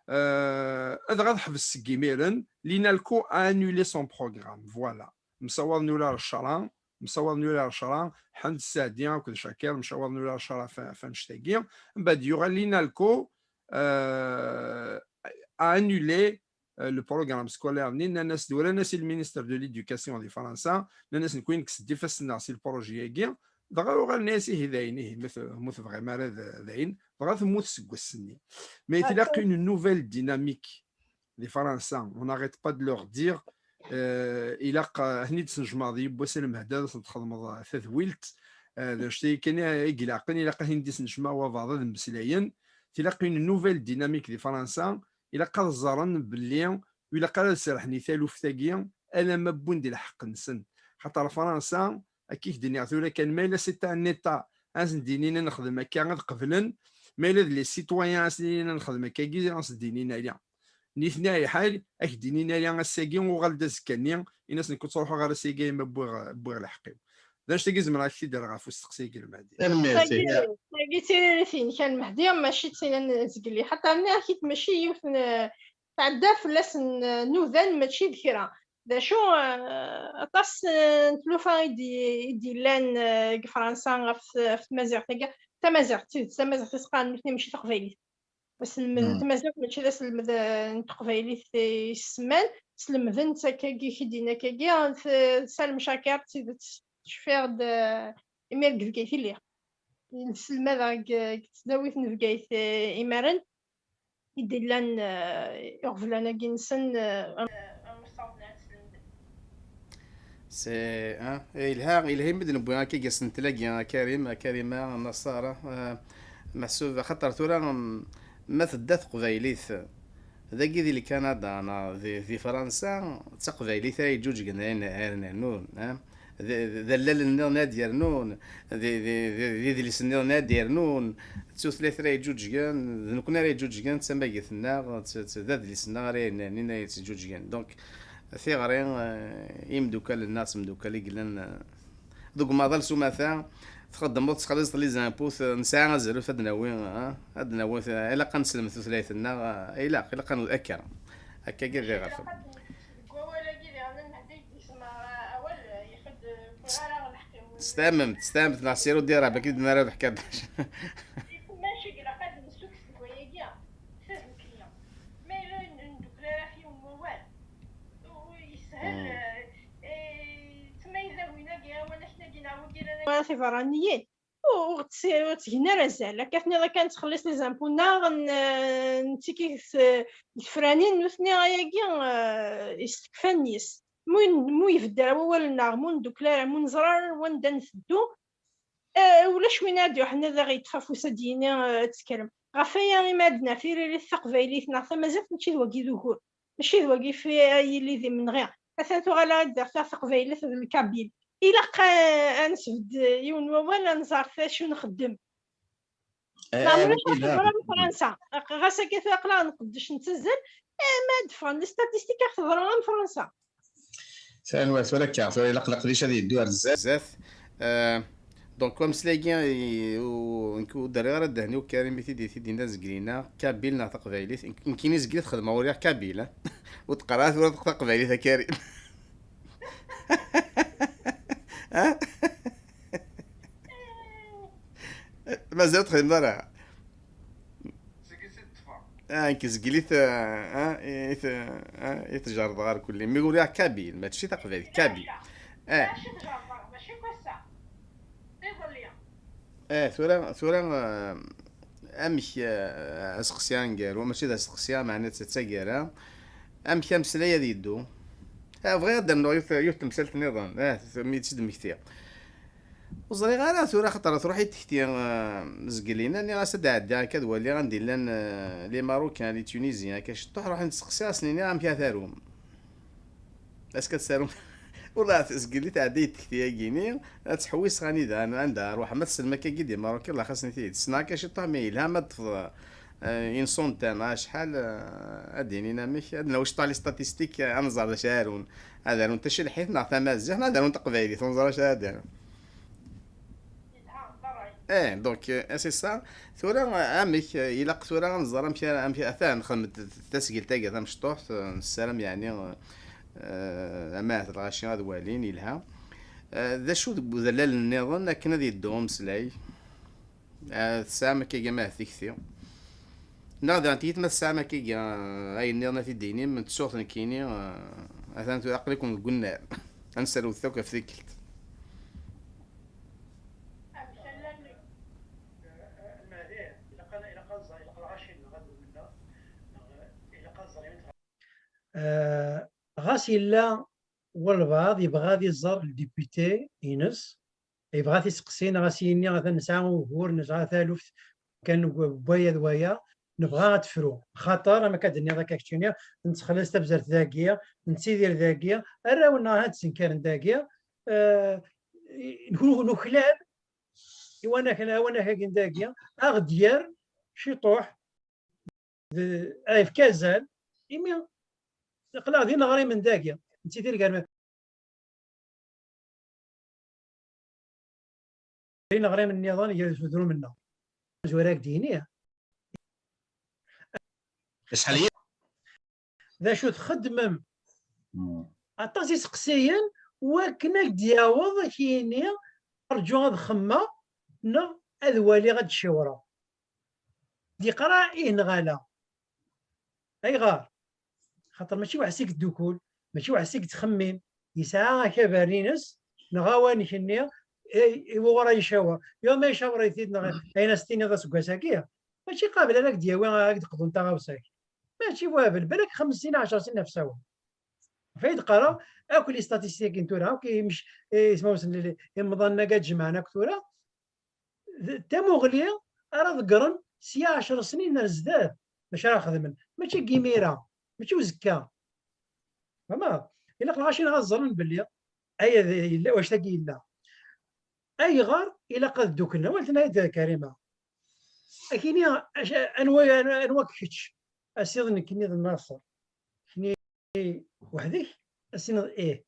Euh, dɣa teḥbes seg imiren, l'INALCO a annulé son programme, voilà. Msawaḍen ula ar ccṛa, msawaḍen ula ar ccṛa, Ḥend Sseɛdi akked Chaker msawaḍen ula ar ccṛa f- f annect-agi. Mbaɛd yuɣal l'INALCO euh, a annulé euh, le programme scolaire-nni, nnan-as-d, uran-as i le ministre de l'éducation di Fransa, nnan-as nekkni nekkes-d ifassen-nneɣ si le projet-agi, dɣa uɣalen-as ihi d ayen, ihi ma t- ma ur tebɣim ara d d ayen, dɣa temmut seg wass-nni. Mais tilaq une nouvelle dynamique di Fransa, on n'arrête pas de leur dire, euh, ilaq euh, ad ten-id-tesnejmaḍ yiwwas anemhal ad asen-txedmeḍ euh, tadwilt, euh, d anect-agi kan i ilaqen, ilaq ad ten-id-isnejmaɛ wabeɛḍ ad mmeslayen, tilaq une nouvelle dynamique di Fransa, ilaq ad ẓren belli ur ilaq ara ad serrḥen i taluft-agi alamma wwin-d lḥeqq-nsen. Xaṭer Fransa, akka i k-d-nniɣ tura kan, ma yella c'est un État, ad sen-d-inin ad nexdem akka, ad qeblen, ma yella d les citoyens ad sen-inin ad nexdem akkagi, ad sen-d-inin ala. Nitni ay ḥal, ad k-d-inin ala ass-agi, uɣal-d azekka-nni, in-as nekk ur ttruḥuɣ ara s-agi, ma wwiɣ wwiɣ lḥeqq-iw. D anect-agi zemreɣ ad k-t-id-rreɣ ɣef usteqsi-agi, Lmehdi. Tanemmirt. Tagi d tiririt-inek a Lmehdi, mačči d tin n zgelli, xaṭer nniɣ-ak-id mačči yiwet n tɛedda fell-asen nudan, mačči d kra. D acu, eh, aṭas eh, n tlufa i d- i d-yellan eh, deg Fransa ɣef t- ɣef tmaziɣt-agi. Tamaziɣt, d tidet, tamaziɣt i s-qqaren nutni, mačči taqbaylit. Aselmed n tmaziɣt mačči d aselmed eh, n teqbaylit i s-semman, slemden-tt akkagi, k-id-yenna akkagi, t- Salem Caker, d tidet, cfiɣ-d eh, imir deg Bgayet i lliɣ. Selmadeɣ deg deg tesdawit n Bgayet eh, imaren i d-illan eh, iɣeblan-agi-nsen eh, am- C'est, hein, yelha, yelha imi d-newwi akka i asentel-agi, a Karim, a Karima, a Naṣar, eh, meḥsub, axaṭer tura, mm, ma tedda teqbaylit, dagi di Lkanada, neɣ di, di Fransa, d taqbaylit ara yeǧǧuǧgen ayen, ayen rennun, eh? D, d, d allalen nniḍen ad d-yernun, d, d, d, d idlisen nniḍen ad d-yernun, d tutlayt ara yeǧǧuǧgen, d nekkni ara yeǧǧuǧgen, d tamagit-nneɣ, d, d, d adlis-nneɣ ara yernan, ara yettǧuǧgen. Donc, tiɣri, eh, imeddukal-nneɣ, s imeddukal i yellan, eh, deg umaḍal s umata, txeddmeḍ, tettxelliṣeḍ les impôts, eh, nesɛa azref ad d-nawi, eh, ad d-nawi, eh, ilaq ad neslem tutlayt-nneɣ, eh, ilaq, ilaq ad n-, akka. Akka i d iɣerfan. Deg wawal-agi diɣen, Lmehdi yezmer awal, yexdem ara lḥeqq-iw. S tamemt, s tamemt, neɣ sirru d irab, akken i d-nerra beḥkadac. Maca ilaq ad nsukkes deg wayagi tadukli. Ma yella ur neddukel ara ɣef yiwen n wawal, ur yesɛi ara tiberraniyin, ur ɣ-tt-, ur ttgen ara azal. Akka tenniḍ akka nettxelliṣ les impôts-nneɣ, n-, nettekki deg tefranin, nutni ayagi, eh, istekfan yes. Mu, mu yebder wawal-nneɣ, mu neddukel ara, mu neẓra ara wanda nteddu, eh, ulac win ad d-iruḥen ad aɣ-yeṭṭef afus ad d-yini, eh, ad tekkrem. Ɣef waya imi ad d-naf tiririt taqbaylit neɣ tamaziɣt, mačči d wagi d ugur. Mačči d wagi fi ay yili d imenɣi. Atan tuɣal ad d-taf taqbaylit d lkabil. Ilaq, eh, ad nesbedd yiwen n wawal, ad nẓer d acu nxeddem. Eh, neɣ eh, mulac, ɣef teḍra am Fransa. Ɣas akka tura aql-aɣ nqeddec nettazzal, eh, ma ad d-ffɣen les statistiques ɣef teḍra am Fransa. Tanwa, tura akka, tura ilaq leqdic ad yeddu ar zdat. Zdat. Eh, donc, ameslay-agi, i-, u-, nekk ur d-rriɣ ara ddehn-iw, Karim i t-id-, i t-id-yenna zgelina, Kabil neɣ taqbaylit. Nekk-, nekkini zgil xedmeɣ uriɣ Kabil, eh? Ur d-qqar ara tura taqbaylit a Karim. Eh? Mazal ur txedmeḍ ara. Ah, nekk zgel i t-, ah, i t-, ah, i tjerrdeɣ ar kulli. Mi uriɣ Kabil, mačči taqbaylit, Kabil. Eh. Eh, tura, tura, eh, amek, eh, aseqsi aneggaru, mačči d aseqsi, meɛna d taggara. Amek ameslay ad yeddu? Eh, bɣiɣ ad d-rnuɣ yiwet, yiwet temsalt nniḍen, eh, mi d-tt-id-mmektiɣ. Ur ẓriɣ ara tura, xaṭer truḥ-iyi-d tekti, eh, zgelina, nniɣ-as ad d-ɛeddiɣ akka ad waliɣ anda i llan, eh, les Marocains, les Tunisiens, akka ciṭuḥ, ruḥen-d steqsiɣ-asen, iniɣ amek ara tarum. Est-ce que ad tarum? Wallah, zgelli tɛedda-yi-d tekti-agi-ni, ad ttḥewwiseɣ anida, anda ruḥeɣ, ma tsellem akka-agi di Maroc, Allah xas-nit-id. Ssneɣ akka ciṭuḥ, mais yelha ma ṭṭfeḍ, eh, une centaine, acḥal, eh, ad d-inin amek, ad nawi ciṭuḥ les statistiques, eh, ad nẓer d acu ara arun. Ad arun tacilḥit neɣ tamaziɣt, neɣ ad arun taqbaylit, ur neẓri acu ara d-arun. Eh, donc, eh, c'est ça. Tura, eh, amek, eh, ilaq tura ad nẓer amek ara, amek, atan nxeddem-d tasgilt-agi tamecṭuḥt, eh, nessaram, yeɛni, eh, ama ahat lɣaci ad walin, yelha. Eh, d acu deg udellal nniḍen akken ad yeddu umeslay? Eh, tesɛam akka amat tikti? Neɣ daɣen tiyit ma tesɛam akka, eh, ayen nniḍen ad t-id-tinim, n tsuɣt nekkini, eh, atan tura aql-iken deg unnar. Ad nserwet akk ɣef tikkelt. Eh, ɣas yella walbeɛḍ yebɣa ad iẓer le député-ines, yebɣa ad t-iseqsi, neɣ ad s-yini atan nesɛa ugur, nesɛa taluft kan n w-, n waya d waya, nebɣa ad tefru. Xaṭer, am akka d-tenniḍ akka keččini, nettxelliṣ tabzert dagi, nettidir dagi, arraw-nneɣ ad d-ssenkaren dagi, eh, nu-, nuklal i wanag-, awanag-agi dagi, a ɣ-d-yerr ciṭuḥ, d-, ad yefk azal, imi aql-aɣ d ineɣrimen dagi, nettidir gar d ineɣrimen nniḍen gar tudrum-nneɣ. Zwer ak d-yini. Acḥal i-, d acu txeddmem? Hmm. Aṭas iseqsiyen wakken ad d-yaweḍ ad k-yini rǧu ad xemmeɣ neɣ ad waliɣ ad d-ciwreɣ. D-yeqra ih neɣ ala. Ayɣer? Xaṭer mačči weḥs i yeddukul, mačči weḥs i yettxemmim, yesɛa akabar-ines neɣ awanek-nni i, i wuɣur ay icawer. Yuma icawer-it-id neɣ ayen as-tiniḍ aseggas-agi, mačči qabel ara k-d-yawi ad k-d-qḍun taɣawsa-k. Mačči wabel, balak xemsin, ɛecṛa snin ɣef sawa. Ɣef ay d-qqareɣ, akk les statistiques n tura, akk imc-, ismawen n l-, imḍanen-agi ad jemɛen akk tura, d tamuɣli ara ḍeggren sya ɛecṛa snin ar zdat, d acu ara xedmen, mačči deg imir-a, mačči uzekka. Fehmeḍ? Ilaq lɣaci-nneɣ ad ẓren belli aya d-, yella, wac tagi yella. Ayɣer ilaq ad dduklen? Awal tenna-d Karima. Akini, aca-, anwa, anwa, anwa kečč? Asiḍ nekkini d Naṣer. Kini weḥd-k, ad s-tiniḍ ih.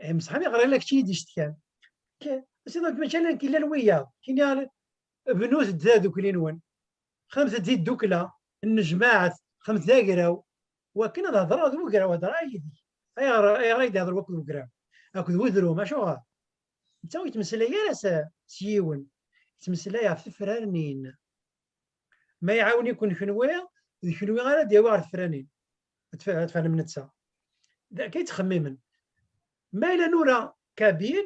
Eh, mseḥ mi ɣriɣ la kečč i yi-d-icetkan. K-, ad s-tiniḍ mačči ala nekk, llan wiyaḍ. Kini bnut-d tadukli-nwen. Xedmet-d tiddukla, nnejmaɛet, xedmet d agraw. Wakken ad hedṛeɣ d ugraw, hedṛeɣ yid-k. Ayɣer, ayɣer ay d-ihedṛ wakk d ugraw? Akked wedrum, acuɣer? Netta ur yettmeslay ara s, s yiwen. Yettmeslay ɣef tefranin. Ma iɛawen-iken kenwi, d kenwi ara d-yawi ɣer tefranin. Ad tf-, ad tfernem netta. D akka i ttxemmimen. Ma yella nura Kabil,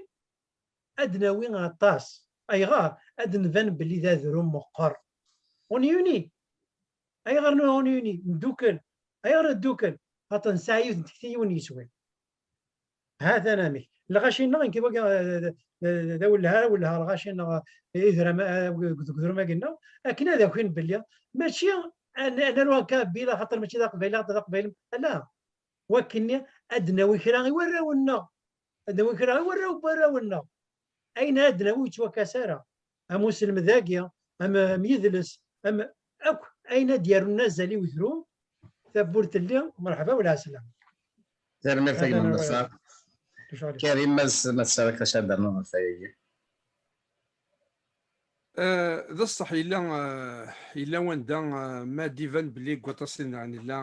ad d-nawi aṭas. Ayɣer? Ad d-nban belli d adrum meqqer. On est unis. Ayɣer on est unis? Neddukel. Ayɣer neddukel? Xaṭer nesɛa yiwet n tekti, yiwen yeswi. Ha-t-an amek. Lɣaci-nneɣ, nekk wagi, eh, eh, d awelleh ara welleh lɣaci-nneɣ, eh, idram, eh, deg udrum-agi-nneɣ, akken ad akin belli mačči ad n-, ad naru akka bila, xaṭer mačči d aqbayli, xaṭer d aqbayli. Ala. Wakken-nni ad d-nawi kra i warraw-nneɣ. Ad d-nawi kra i warraw n warraw-nneɣ. Ayen ad d-nawi ur yettwakas ara. Am uselmed-agi, am, am yidles, am akk ayen ad d-yerrun azal i udrum, tawwurt telli, merḥba u lɛeslama. Tanemmirt a gma Atan, Nasser. Lecɣal-ik. Karim, ma s-, ma tesɛiḍ acu ad d-ternuḍ ɣef wayagi? Eh, d ṣṣeḥ, yella, eh, yella wanda, eh, ma d-iban belli deg waṭas i nella,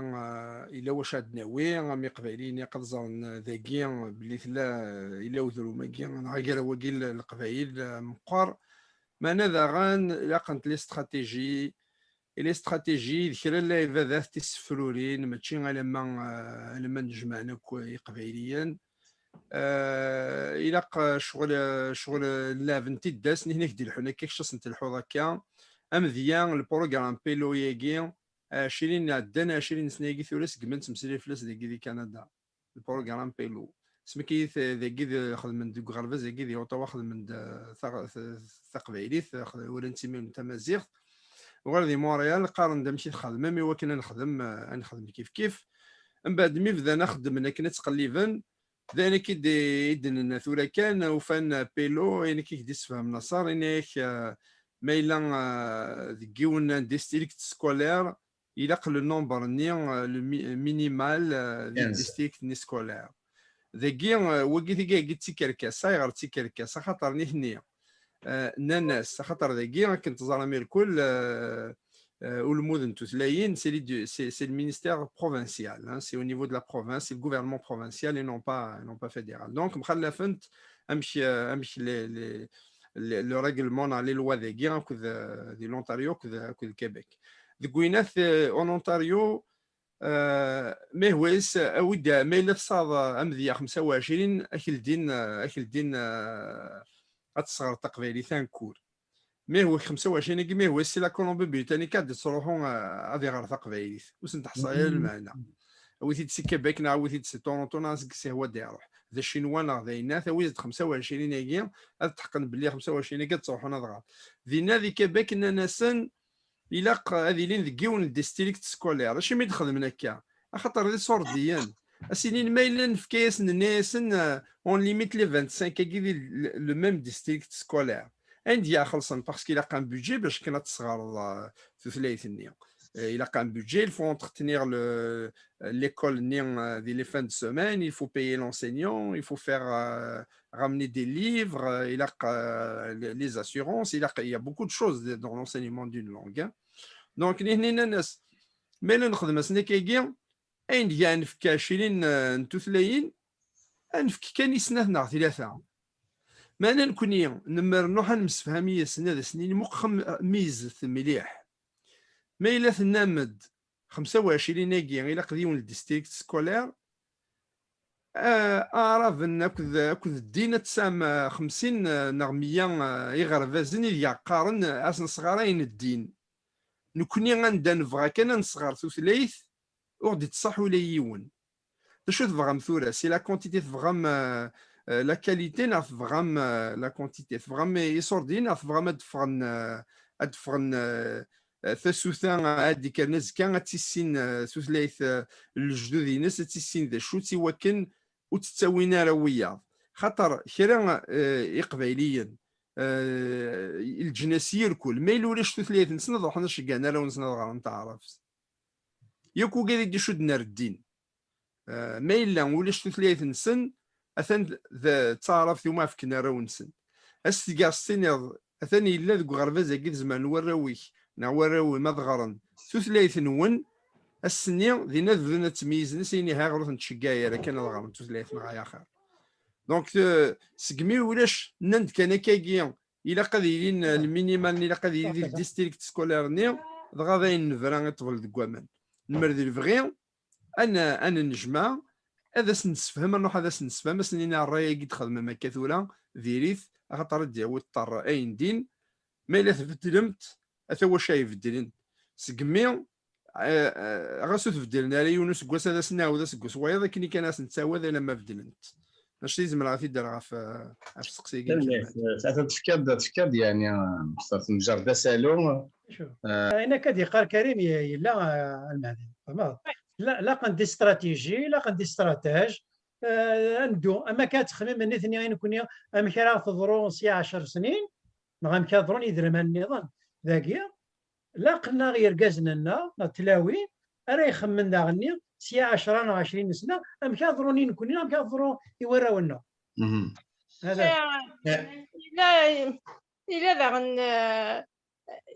eh, yella wacu ad d-nawi, am Iqbayliyen ilaq ad ẓren, eh, dagi, eh, belli tella, eh, yella udrum-agi, neɣ agraw-agi n Leqbayel, eh, meqqer. Meɛna daɣen ilaq-ent les stratégies, et les stratégies d kra n lɛibadat tisefrurin, mačči alamma, eh, alamma nejmaɛen akk Iqbayliyen. Eh, ilaq, eh, ccɣel, eh, ccɣel, eh, n lɛeb n tiddast, nihni k-d-ilḥun akka, kečč ad sen-telḥuḍ akka. Amedya, le programme Pelo-agi, ɛecrin ɛeddan, ɛecrin sna-agi tura segmi nettmeslay fell-as dagi di Kanada. Le programme Pelo. Asmi k-, dagi d-, xedmen deg uɣerbaz-agi di Ottawa, xedmen-d, eh, taɣ-, t-, taqbaylit, eh, xed-, uran timiwen n tamaziɣt. Uɣal di Montréal, qqaren-d amek i txedmem, i wakken ad nexdem, eh, ad nexdem kif kif. Mbeɛd mi bdan axedmen akken ad ttqelliben, d ayen akka i d-, i d-nenna tura kan, ufan Pelo, ayen akka i k-d-issefhem Nasser, ini-ak, eh, ma yella, eh, deg yiwen n district scolaire, ilaq le nombre-nni, eh, le mi-, minimal, eh, di Quinze. District-nni scolaire. Dagi, eh, wagi, tigi, agi d tikerkas. Ayɣer d tikerkas? Axaṭer nitni, eh, nnan-as, axaṭer dagi, akken teẓram irkul, eh, eh, ulmud n tutlayin, c'est les du-, c'est, c'est le ministère provincial, hein, c'est au niveau de la province, c'est le gouvernement provincial et non pas, non pas fédéral. Donc, mxallafent amek, eh, amek les, les, les, le règlement, neɣ les lois dagi, akked, eh, di l'Ontario, akked, akked Québec. Deg winat, eh, en Ontario, eh, ma ihwa-yas, awi-d, ma yella tesɛiḍ, eh, amedya xemsa u ɛecrin, ad k-ldin, eh, ad k-ldin, eh, ad tesɣer taqbaylit un cours. Ma ihwa-k xemsa u ɛecrin-agi, ma ihwa-yas si la Colombie-Britannique ad d-tettruḥu, eh, ad iɣer taqbaylit. Ur sen-teḥṣa ara lmeɛna. Awi-t-id si Québec neɣ awi-t-id si Toronto neɣ seg sihwa d-iruḥ. D acinwa neɣ d ayennat, awi-d xemsa u ɛecrin-agi, ad tḥeqqen belli xemsa u ɛecrin-agi ad ttruḥun ad ɣer. Dinna di Québec nnan-asen, ilaq ad ilin deg yiwen n district scolaire. Acimi d-xedmen akka? Axaṭer d iṣurdiyen. Ad s-inin ma yella nefka-yasen, nenna-yasen, euh, on limite les vingt-cinq agi di le, le même district scolaire. Ayen d-yaxelṣen, parce qu'il ilaq un budget bac kan ad tesɣareḍ, euh, tutlayt-nni. Euh, ilaq un budget, il faut entretenir le, l'école-nni, euh, di les fins de semaine, il faut payer l'enseignant, il faut faire, euh, ramener des livres, euh, ilaq, euh, les, les assurances, ilaq, il y a beaucoup de choses dans l'enseignement d'une langue, hein. Donc, nihni nnan-as, ma yella nexdem-asen akkagi, ayen d-, ad nefk ɛecrin, euh, n tutlayin, ad nefk kan i snat neɣ tlata. Meɛna nekni, nemmer nruḥ ad nemsefham yid-sen, ad asen-nini, muqxem, mizet mliḥ. Ma yella tennam-d xemsa u ɛecrin-agi, ilaq d yiwen n district scolaire, ah, aɛraben akked, akked ddin ad tesɛam, ah, xemsin, ah, neɣ meyya, ah, iɣerbazen ideg qqaren, ah, ad sen-sɣarayen ddin. Nekni anda nebɣa kan ad nesɣer tutlayt, ur ɣ-d-ittṣaḥ ula yiwen. D acu tebɣam tura? Si la quantité tebɣam, euh, euh, la qualité, neɣ tebɣam, euh, la quantité? Tebɣam iṣurdiyen, neɣ tebɣam ad d-ffɣen, euh, ad d-ffɣen, euh, euh, tasuta, euh, ad d-ikkren azekka, ad tissin, euh, tutlayt, euh, n lejdud-ines, ad tissin d acu-tt, i wakken ur tt-ttawin ara wiyaḍ? Xaṭer kra, euh, iqbayliyen, euh, leǧnas yirkul, ma yella ulac tutlayt-nsen, ad ruḥen ad ceggɛen arraw-nsen ad ɣren taɛrabt. Yakk ugad i d-icudden ar ddin. Eh, ma yella ulac tutlayt-nsen, atan d, d taɛrabt iwumi fken arraw-nsen. Ad s-tgeḍ s-tiniḍ, atan yella deg uɣerbaz-agi, tzemren warraw-ik neɣ warraw-im ad ɣren tutlayt-nwen, ass-nni dinna ad bdun ad ttmeyyizen, ass-nni, ha, ɣer ur ten-tceggeɛ ara kan ad ɣren tutlayt neɣ ay axir. Donc, eh, segmi ulac, nnan-d kan akkagi, ilaq ad ilin, eh, le minimal, ilaq ad yili di le district scolaire-nni, dɣa d ayen nebra i ṭṭbel deg waman. Nmer di lebɣi, ad n-, ad nennejmaɛ, ad asen-nessefhem, ad nruḥ ad asen-nessefhem, ad asen-nini ṛṛay-agi d-txedmem akka tura, diri-t, axaṭer ad d-yawi ṭṭer ayen din. Ma yella tbeddlemt, ata wacu ay ibeddlen. Segmi, eh, eh, ɣas ur tbeddlen ara yiwen useggas, ad asen-nɛawed aseggas wayeḍ, akken i kan ad asen-ttawad alamma beddlent. Anect i zemreɣ ad t-id-rreɣ ɣef, eh, ɣef usteqsi-agi n Tanemmirt. Kamel. Eh, tefkiḍ-d, tefkiḍ-d, yeɛni, eh, temjer-d asalu. Acu? Eh, ayen akka d-yeqqar Karim, ye-, yella, eh, Almehdi. Tfehmeḍ? La-, laqen-d des stratégies, laqen-d des stratèges, eh, ad neddu. Am akka ad texmim nitni i nekni, amek ara teḍru sya ɛecr snin, neɣ amek ara ḍrun yidrimen nniḍen. Dagi, laqen-aɣ yergazen-nneɣ, neɣ tlawin, ara ixemmen daɣenni, sya ɛecra neɣ ɛecrin sna, amek ara ḍrun i nekni, amek ara ḍru i warraw-nneɣ. Mhm. Hada. Eh, yella, yella daɣen, eh,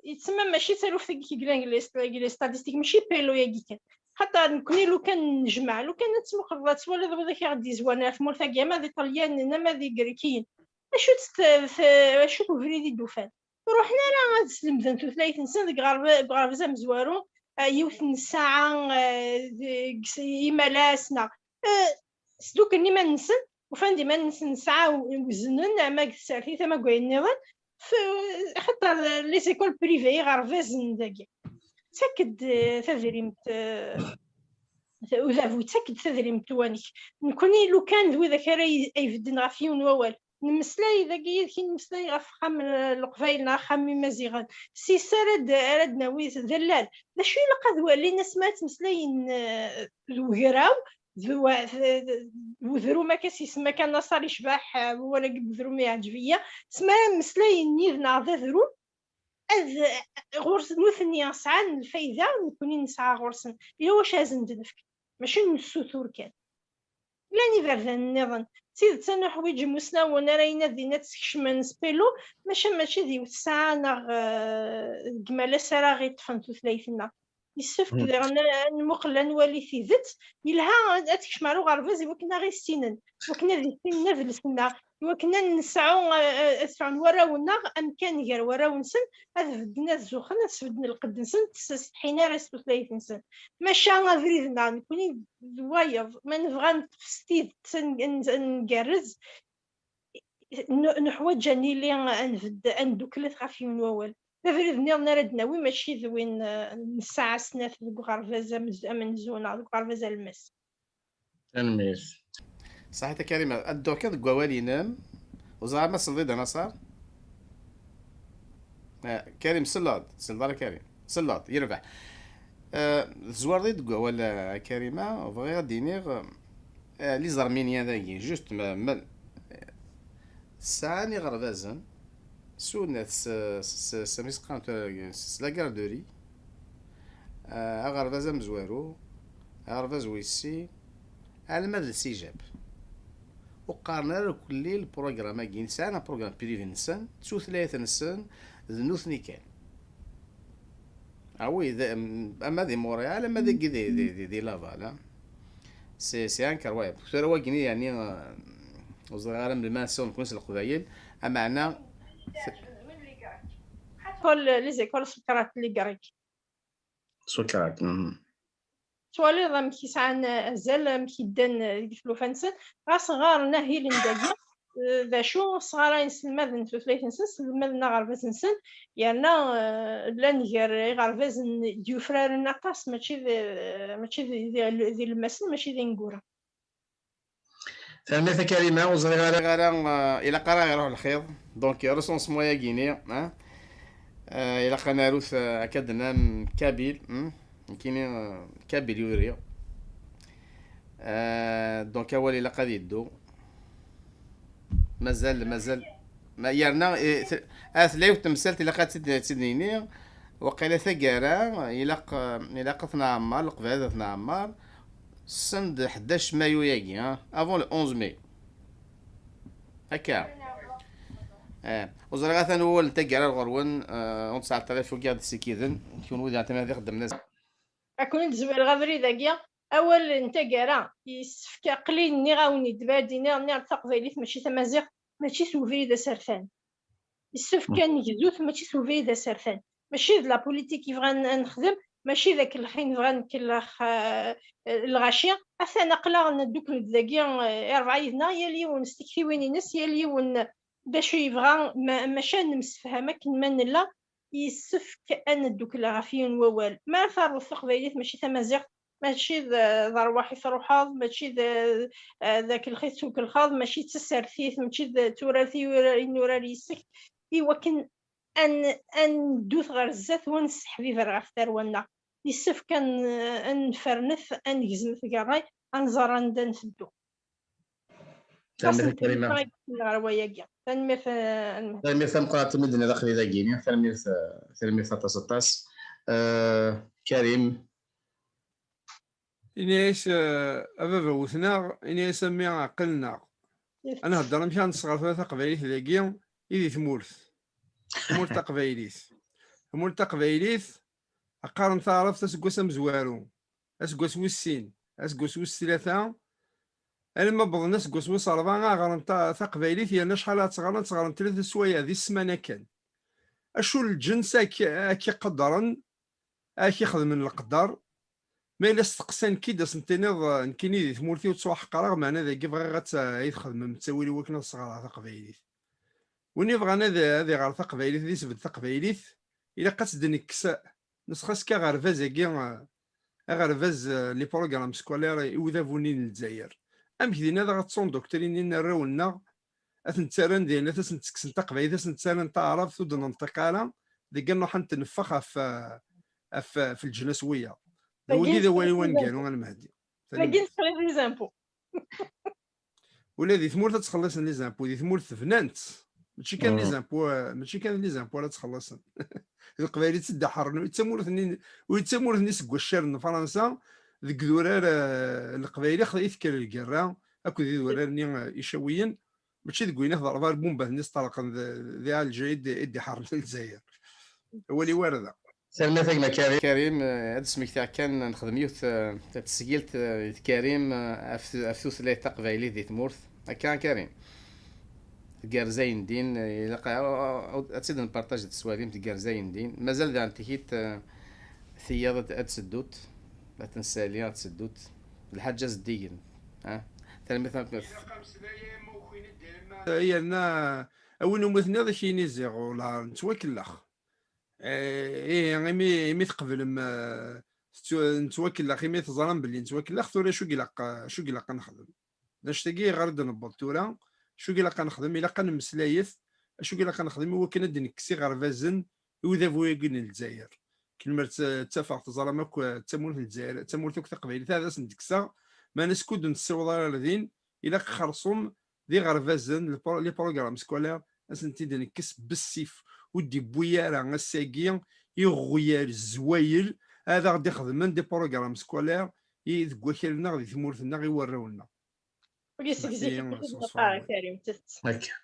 yettsemma mačči d taluft-agi i yellan deg les, deg les statistiques, mačči Pello-agi kan. Xaṭer nekni lukan nejmeɛ, lukan ad tmuqleḍ, ad twaliḍ wid ak aɣ-d-yezwaren ar tmurt-agi, ama d Iṭalyanen, ama d Igrikiyen. Acu-tt t-, t-, acu-t ubrid i d-ufan? Ur ruḥen ara ad slemden tutlayt-nsen deg ɣerb-, deg uɣerbaz amezwaru, eh, yiwet n ssaɛa, eh, deg s-, imalas, neɣ, eh, sduklen iman-nsen, ufan-d iman-nsen nesɛa weznen, ama deg tsertit, ama deg wayen nniḍen, f-, xaṭer les écoles privées, iɣerbazen dagi, ttak-d, eh, tadrimt, eh, udabu, ttak-d tadrimt n wanek. Nekni lukan d widak ara y-, ay bedden ɣef yiwen wawal. Nemmeslay dagi yid-k, i nemmeslay ɣef uxxam n Leqbayel neɣ axxam n Imaziɣen. Sis ara d-, ara d-nawi d allal. D acu ilaq ad walin asmi ara ttmeslayen, eh, d ugraw, d wa-, d, d, d udrum akka s yisem akka Naṣar icbeḥ, eh, wawal-agi n udrum iɛǧeb-iyi. Asmi ara mmeslayen yid-neɣ d adrum, ad, ɣur-s nutni sɛan lfayda, nekni nesɛa ɣur-sen. Yella wacu ara sen-d-nefk. Mačči nessutur kan. Llan iberdan nniḍen. D tidet ad nuḥwiǧ imusnawen ara inadin ad skecmen s Pello, maca mačči d yiwet ssaɛa neɣ, eh, deg imalas ara ɣ-iṭṭfen tutlayt-nneɣ. Yessefk diɣen ad nmuqel, ad nwali tidet. Yelha ad, ad tkecmem ar uɣerbaz i wakken ad ɣ-issinen, i wakken ad issinen adles-nneɣ, i wakken ad nesɛu, eh, eh, ad sɛun warraw-nneɣ amkan gar warraw-nsen, ad bedden, ad zuxxen, ad sbedden lqedd-nsen, ur ttsetḥin ara s tutlayt-nsen. Maca abrid-nneɣ nekni d wayeḍ, ma nebɣa ad neṭṭef s tidet, ad n-, ad n-, ad ngerrez, nu-, nuḥwaǧ ad nili, ad nbedd, ad nedduklet ɣef yiwen wawal. D abrid nniḍen ara d-nawi, mačči d win, eh, n ssaɛa snat deg uɣerbaz amez-, amenzu neɣ deg uɣerbaz alemmas. Tanemmirt. Saḥit a Karim, ad dduɣ kan deg wawal-inem. Ur ẓriɣ ma tselleḍ-id a Naṣer. Eh, Karim, selleḍ, selleḍ ara Karim. Selleḍ, yerbeḥ. Eh, tezwareḍ-id deg wawal, eh, a Karima, bɣiɣ ad d-iniɣ, eh, les Arméniens dagi, juste ma, ma, sɛan iɣerbazen, sunat s, s, s, s, s, s la garderie, eh, aɣerbaz amezwaru, aɣerbaz wis sin, alma d lsijab. Ur qqaren ara irkelli lprogram-agi, sɛan aprogram privé-nsen, d tutlayt-nsen, d nutni kan. Ah oui, d, ama di Montréal, ama dagi di, di, di, di Laval, ah. C'est, c'est incroyable. Tura wagini, yani, euh, ur ẓriɣ ara melmi ara nsiweḍ nekni s Leqbayel, ameɛna, les écoles, les écoles Socrate, les Grecs. Socrate, mhm. Twaliḍ amek i sɛan azal, amek i ddan deg tlufa-nsen, ɣas ɣaren ahil n dagi, eh, d acu, sɣarayen, sselmaden tutlayt-nsen, sselmaden aɣerbaz-nsen, yerna, eh, llan gar iɣerbazen d-yufraren aṭas, mačči d, mačči d, d, d ilemmasen, mačči d ineggura. Tanemmirt a Karima, ur ẓriɣ ara, ara, eh, ilaq ara iruḥ lxiḍ. Donc, recensement-agi-ni, hein? Eh, ilaq ad narut, eh, akka d-nnan Kabyle, hmm? Nekkini, eh, Kabyle uriɣ. Eh, donc, awal ilaq ad yeddu. Mazal, mazal. Ma, yerna, eh, t-, ah, tella yiwet temsalt ilaq ad tt-id-, ad tt-id-nini. Waqila taggara, ilaq, eh, ilaq ad t-nɛemmer, Leqbayel ad t-nɛemmer. Send ḥdac mayu-yagi, hein, avant le onze mai. Akka. Eh, ur ẓriɣ atan wawal n taggara ɣur-wen, eh, ur ttɛeṭṭil ara fugiɣ-d sikiden, kunwi d tamaziɣt d amnaz. Ad ken-id-zwireɣ abrid-agi, awal n taggara, yessefk, aql-i nniɣ-awen-id, bad iniɣ, nniɣ-d taqbaylit mačči tamaziɣt, mačči s ubrid asertan. Yessefk ad negzut, mačči s ubrid asertan. Mačči d la politique i bɣan ad nexdem, mačči d akellex i nebɣa ad nkellex, eh, lɣaci. Atan aql-aɣ neddukkel-d dagi, eh, i rebɛa yid-neɣ, yal yiwen s tiktiwin-ines, yal yiwen d acu yebɣa, ma, maca nemsefham akken ma nella, yessefk ad neddukel ɣef yiwen wawal. Ma taruḍ taqbaylit mačči tamaziɣt, mačči d, d arwaḥ i truḥeḍ, mačči d, d akelxi i tettukelxeḍ, mačči d tasertit, mačči d turart i ura-, i nurar yis-k, i wakken ad n-, ad neddut ɣer zdat u ad nesseḥbiber ɣef tarwa-nneɣ. Yessefk ad n-, ad nfernet, ad negzem tgerray, ad nẓer anda nteddu. Tanemmirt a Karima. Aṭas n tmiṭa i yekkan ɣer wayagi. Tanemmirt, eh, a Lmehdi. Tanemmirt tameqqrant imi d-tenniḍ aqli dagi. Tanemmirt, eh, tanemmirt aṭas, aṭas. Eh, Karim. Ini-as, eh, a baba wten-aɣ, ini-as a mmi ɛqlen-aɣ. Ad nhedder amek ara nesɣer tura taqbaylit dagi i di tmurt. Tmurt taqbaylit. Tmurt taqbaylit, qqaren taɛrabt aseggas amezwaru, aseggas wis sin, aseggas wis tlata, alamma wwḍen aseggas wis ṛebɛa, ɣren ta-, taqbaylit, yerna acḥal ara tt-ɣren, ad tt-ɣren tlata swayeɛ di ssmana kan. Acu n lǧens ak-, ak-iqeddren, ak-ixedmen leqder? Ma yella steqsan-k-id, ad sen-tiniḍ, nekkini di tmurt-iw ttwaḥeqreɣ, meɛna dagi bɣiɣ ad tt-, ad yi-txedmem ttawil i wakken ad sɣerreɣ taqbaylit. Win yebɣan ad, ad iɣer taqbaylit, ad isbedd taqbaylit, ilaq ad tt-d-nekkes, ne serait-ce que aɣerbaz-agi, eh, aɣerbaz, eh, les programmes scolaires i udabu-nni n Lezzayer. Amek dinna ad aɣ-ttun doctrine-nni n arraw-nneɣ, ad ten-ttarran dinna, ad sen-ttekksen taqbaylit, ad sen-ttarran taɛrabt, ur d-nenṭiq ara, deg annuḥ ad neffeɣ ɣef, eh, ɣef, ɣef leǧnas wiyaḍ. D wagi d awal-iw aneggaru, a Lmehdi. Dagi neqli les impôts. Ula di tmurt ad ttxelliṣen les impôts, di tmurt bnan-tt. Mačči kan les impôts, eh, mačči kan les impôts ara ttxelliṣen. D Leqbayel i tt-id-iḥerren, ur d tamurt-nni, ur d tamurt-nni seg waccaren n Fransa, deg idurar, eh, n Leqbayel i tekker lgerra, akked idurar-nni, eh, icawiyen, mačči deg wayen i teḍreb ar bumbat-nni sṭerqen d, di Alger i d-, i d-iḥerren Lezzayer. Awal-iw ar da. Tanemmirt a gma Karim. Karim, eh, ad d-smektiɣ kan, nexdem yiwet, eh, tasgilt, eh, d Karim, eh, ɣef tu-, ɣef tutlayt taqbaylit di tmurt. Akka a Karim. Tgerrez ayendin, eh, ilaq, eh, ad tt-id-npartaj d teswalim, tgerrez ayendin. Mazal daɣen tikit, eh, tiyaḍ ad, ad teddut, ad tensali, ad teddut. Lḥaǧa zeddigen. Ah, tanemmirt a. Yerna, a win umi tenniḍ, ad k-yini ziɣ ur la nettwakellex. Eh, ih, imi, imi tqeblem, eh, tettu-, nettwakellex, imi teẓram belli nettwakellex, tura acu i ilaq, acu i ilaq ad nexdem? D anect-agi iɣer i d-newweḍ tura, acu i ilaq ad nexdem? Ilaq ad nemmeslayet, acu i ilaq ad nexdem i wakken ad d-nekkes iɣerbazen i udabu-agi n Lezzayer. Akken ma tt-, ttafeɣ, teẓram akk, eh, d tamurt n Lezzayer, d tamurt akk taqbaylit, ad asen-d-kkseɣ, meɛna skud ur nessiweḍ ara ar din, ilaq xerṣum d iɣerbazen, le pro-, les programmes scolaires, ad sen-t-id-nekkes bessif, ur d-iwwi ara ass-agi iɣyal, zzwayel, ad aɣ-d-ixedmen des programmes scolaires i deg wakal-nneɣ, di tmurt-nneɣ, i warraw-nneɣ. Wagi seg zik akka i d-neqqar, a Karim, d tidet. Akka.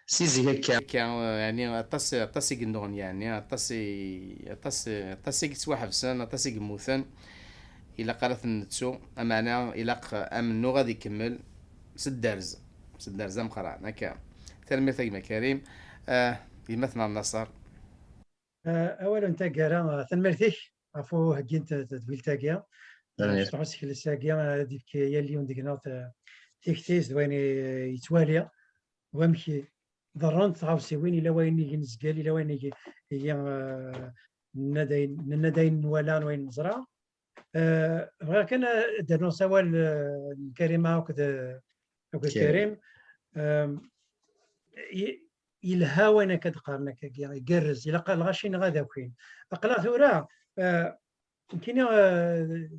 Si zik akka. Akka, eh, yeɛni aṭas, aṭas i yennuɣen, yeɛni aṭas i, aṭas, aṭas i yettwaḥebsen, aṭas i yemmuten. Ilaq ara ten-nettu, ameɛna ilaq amennuɣ ad ikemmel s dderz, s dderz ameqqran, akka. Tanemmirt a gma Karim. Eh, gma Tmar Naṣer. Eh, awal n taggara, eh, tanemmirt-ik ɣef uheggi n t-, tedwilt-agi. Tanemmirt. Ctuḥ usekles-agi, eh, ad d-yefk yal yiwen deg-neɣ t-, tikti-s d wayen i, yettwali, wamek i ḍerrunt tɣawsiwin, yella wayen i nezgel, yella wayen i, i, eh, nenna-d ayen, nenna-d ayen nwala, n wayen neẓra. Eh, bɣiɣ kan ad d-rnuɣ s awal, eh, n Karima akked, akked Karim. Karim. Em, y-, yelha wayen akka d-qqaren akkagi, igerrez, ilaq lɣaci-nneɣ ad akin. Aql-aɣ tura, eh, nekkini, eh,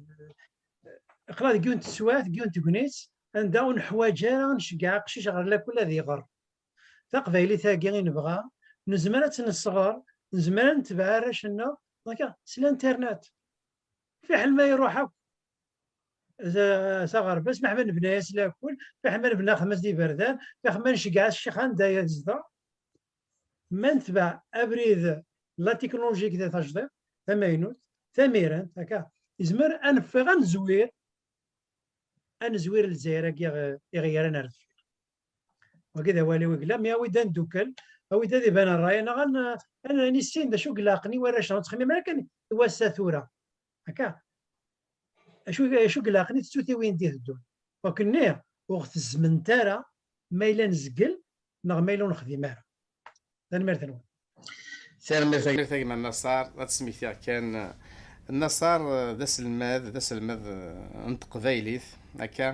aql-aɣ deg yiwet n teswiɛt, deg yiwet n tegnit, anda ur neḥwaǧ ara ad nceggeɛ aqcic ɣer lakul ad iɣer. Taqbaylit-agi i nebɣa, nezmer ad tt-nesɣer, nezmer ad netbeɛ arrac-nneɣ, akka, s l'internet. Fiḥel ma iruḥ akk s, s aɣerbaz, fiḥel ma nebna-yas lakul, fiḥel ma nebna axxam-as d iberdan, fiḥel ma nceggeɛ-as ccix anda yezdeɣ. Ma netbeɛ abrid n la technologie d tajdiṭ, tamaynut, tamirant, akka, izmer ad neffeɣ, ad nezwir, ad nezwir Lezzayer-agi iɣ-, iɣ yeran ar deffir. Wagi d awal-iw i yella, mi awi-d ad ndukkel, awi-d ad iban ṛṛay-nneɣ, ad n-, ad n-, ad nissin d acu i ilaqen i warrac-nneɣ, ur ttxemmim ara kan i wass-a tura. Akka. Acu, acu i ilaqen i tettutiwin d-iteddun. Wakken-nni, ur ɣ-tezment ara, ma yella nezgel neɣ ma yella ur nexdim ara. Tanemmirt-nwen. Tanemmirt a gma Nnaṣer. Ad d-smektiɣ kan, Nnaṣer, eh, d aselmad, d aselmad, eh, n teqbaylit, akka,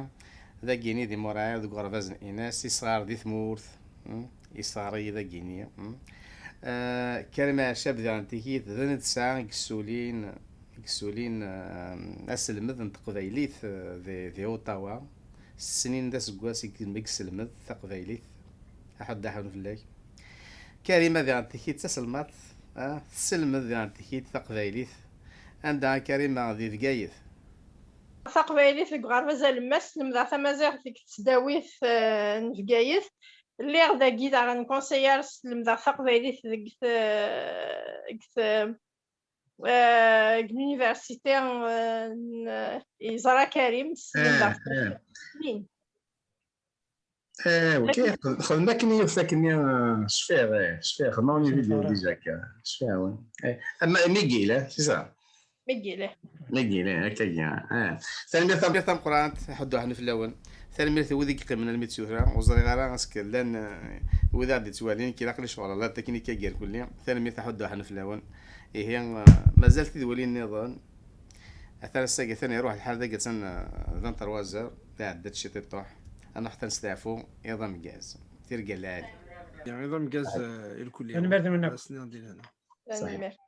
dagini di Muṛɛir, deg uɣerbaz n Inas, isɣer di tmurt, mm, isɣer-iyi dagini, mm. Eh, Karim Aɛcab diɣen tikit, d netta i yessulin, i yessulin, eh, aselmed n teqbaylit, eh, di, di Ottawa. Snin d aseggas i yem-, i yesselmed taqbaylit. Aḥuddu aḥunn fell-ak. Karima diɣen tikit d taselmadt, ah, tesselmed diɣen tikit taqbaylit. Anda a Karima? Di Bgayet. Taqbaylit deg uɣerbaz alemmas, lemdeɣ tamaziɣt deg tesdawit, eh, n Bgayet. Lliɣ dagi daɣen conseillère, slemdeɣ taqbaylit deg te-, deg te-, eh, deg l'université, eh, n, yeẓra Karim, slemdeɣ snin. Eh, ok, xedm akken i yufta akken, eh, cfiɣ, eh, cfiɣ, xedmeɣ une vidéo déjà akka, cfiɣ, oui. Eh, ama Miguel, eh, c'est ça? Miguel, eh. Miguel, eh, akka, eh. Tanemmirt tam-, tameqqrant, aḥuddu aḥnu fell-awen. Tanemmirt i wid i yeqqimen almi d tura, ur ẓriɣ ara aske llan, eh, wid ad d-ittwalin, kira aqli ccɣel, la teknika gar kulli. Tanemmirt aḥuddu aḥnu fell-awen. Ihi, eh, mazal tidwilin nniḍen. Atan ass-agi, atan iruḥ lḥal dagi, atan, eh, vingt-trois heures, iɛedda-d ciṭiṭuḥ. Ad nruḥ, atan nesteɛfu, iḍ ameggaz. Tirga lɛali. Iḍ ameggaz, eh, i lkulli. Tanemmirt-nwen akk. Ass-nni di lehna. Tanemmirt.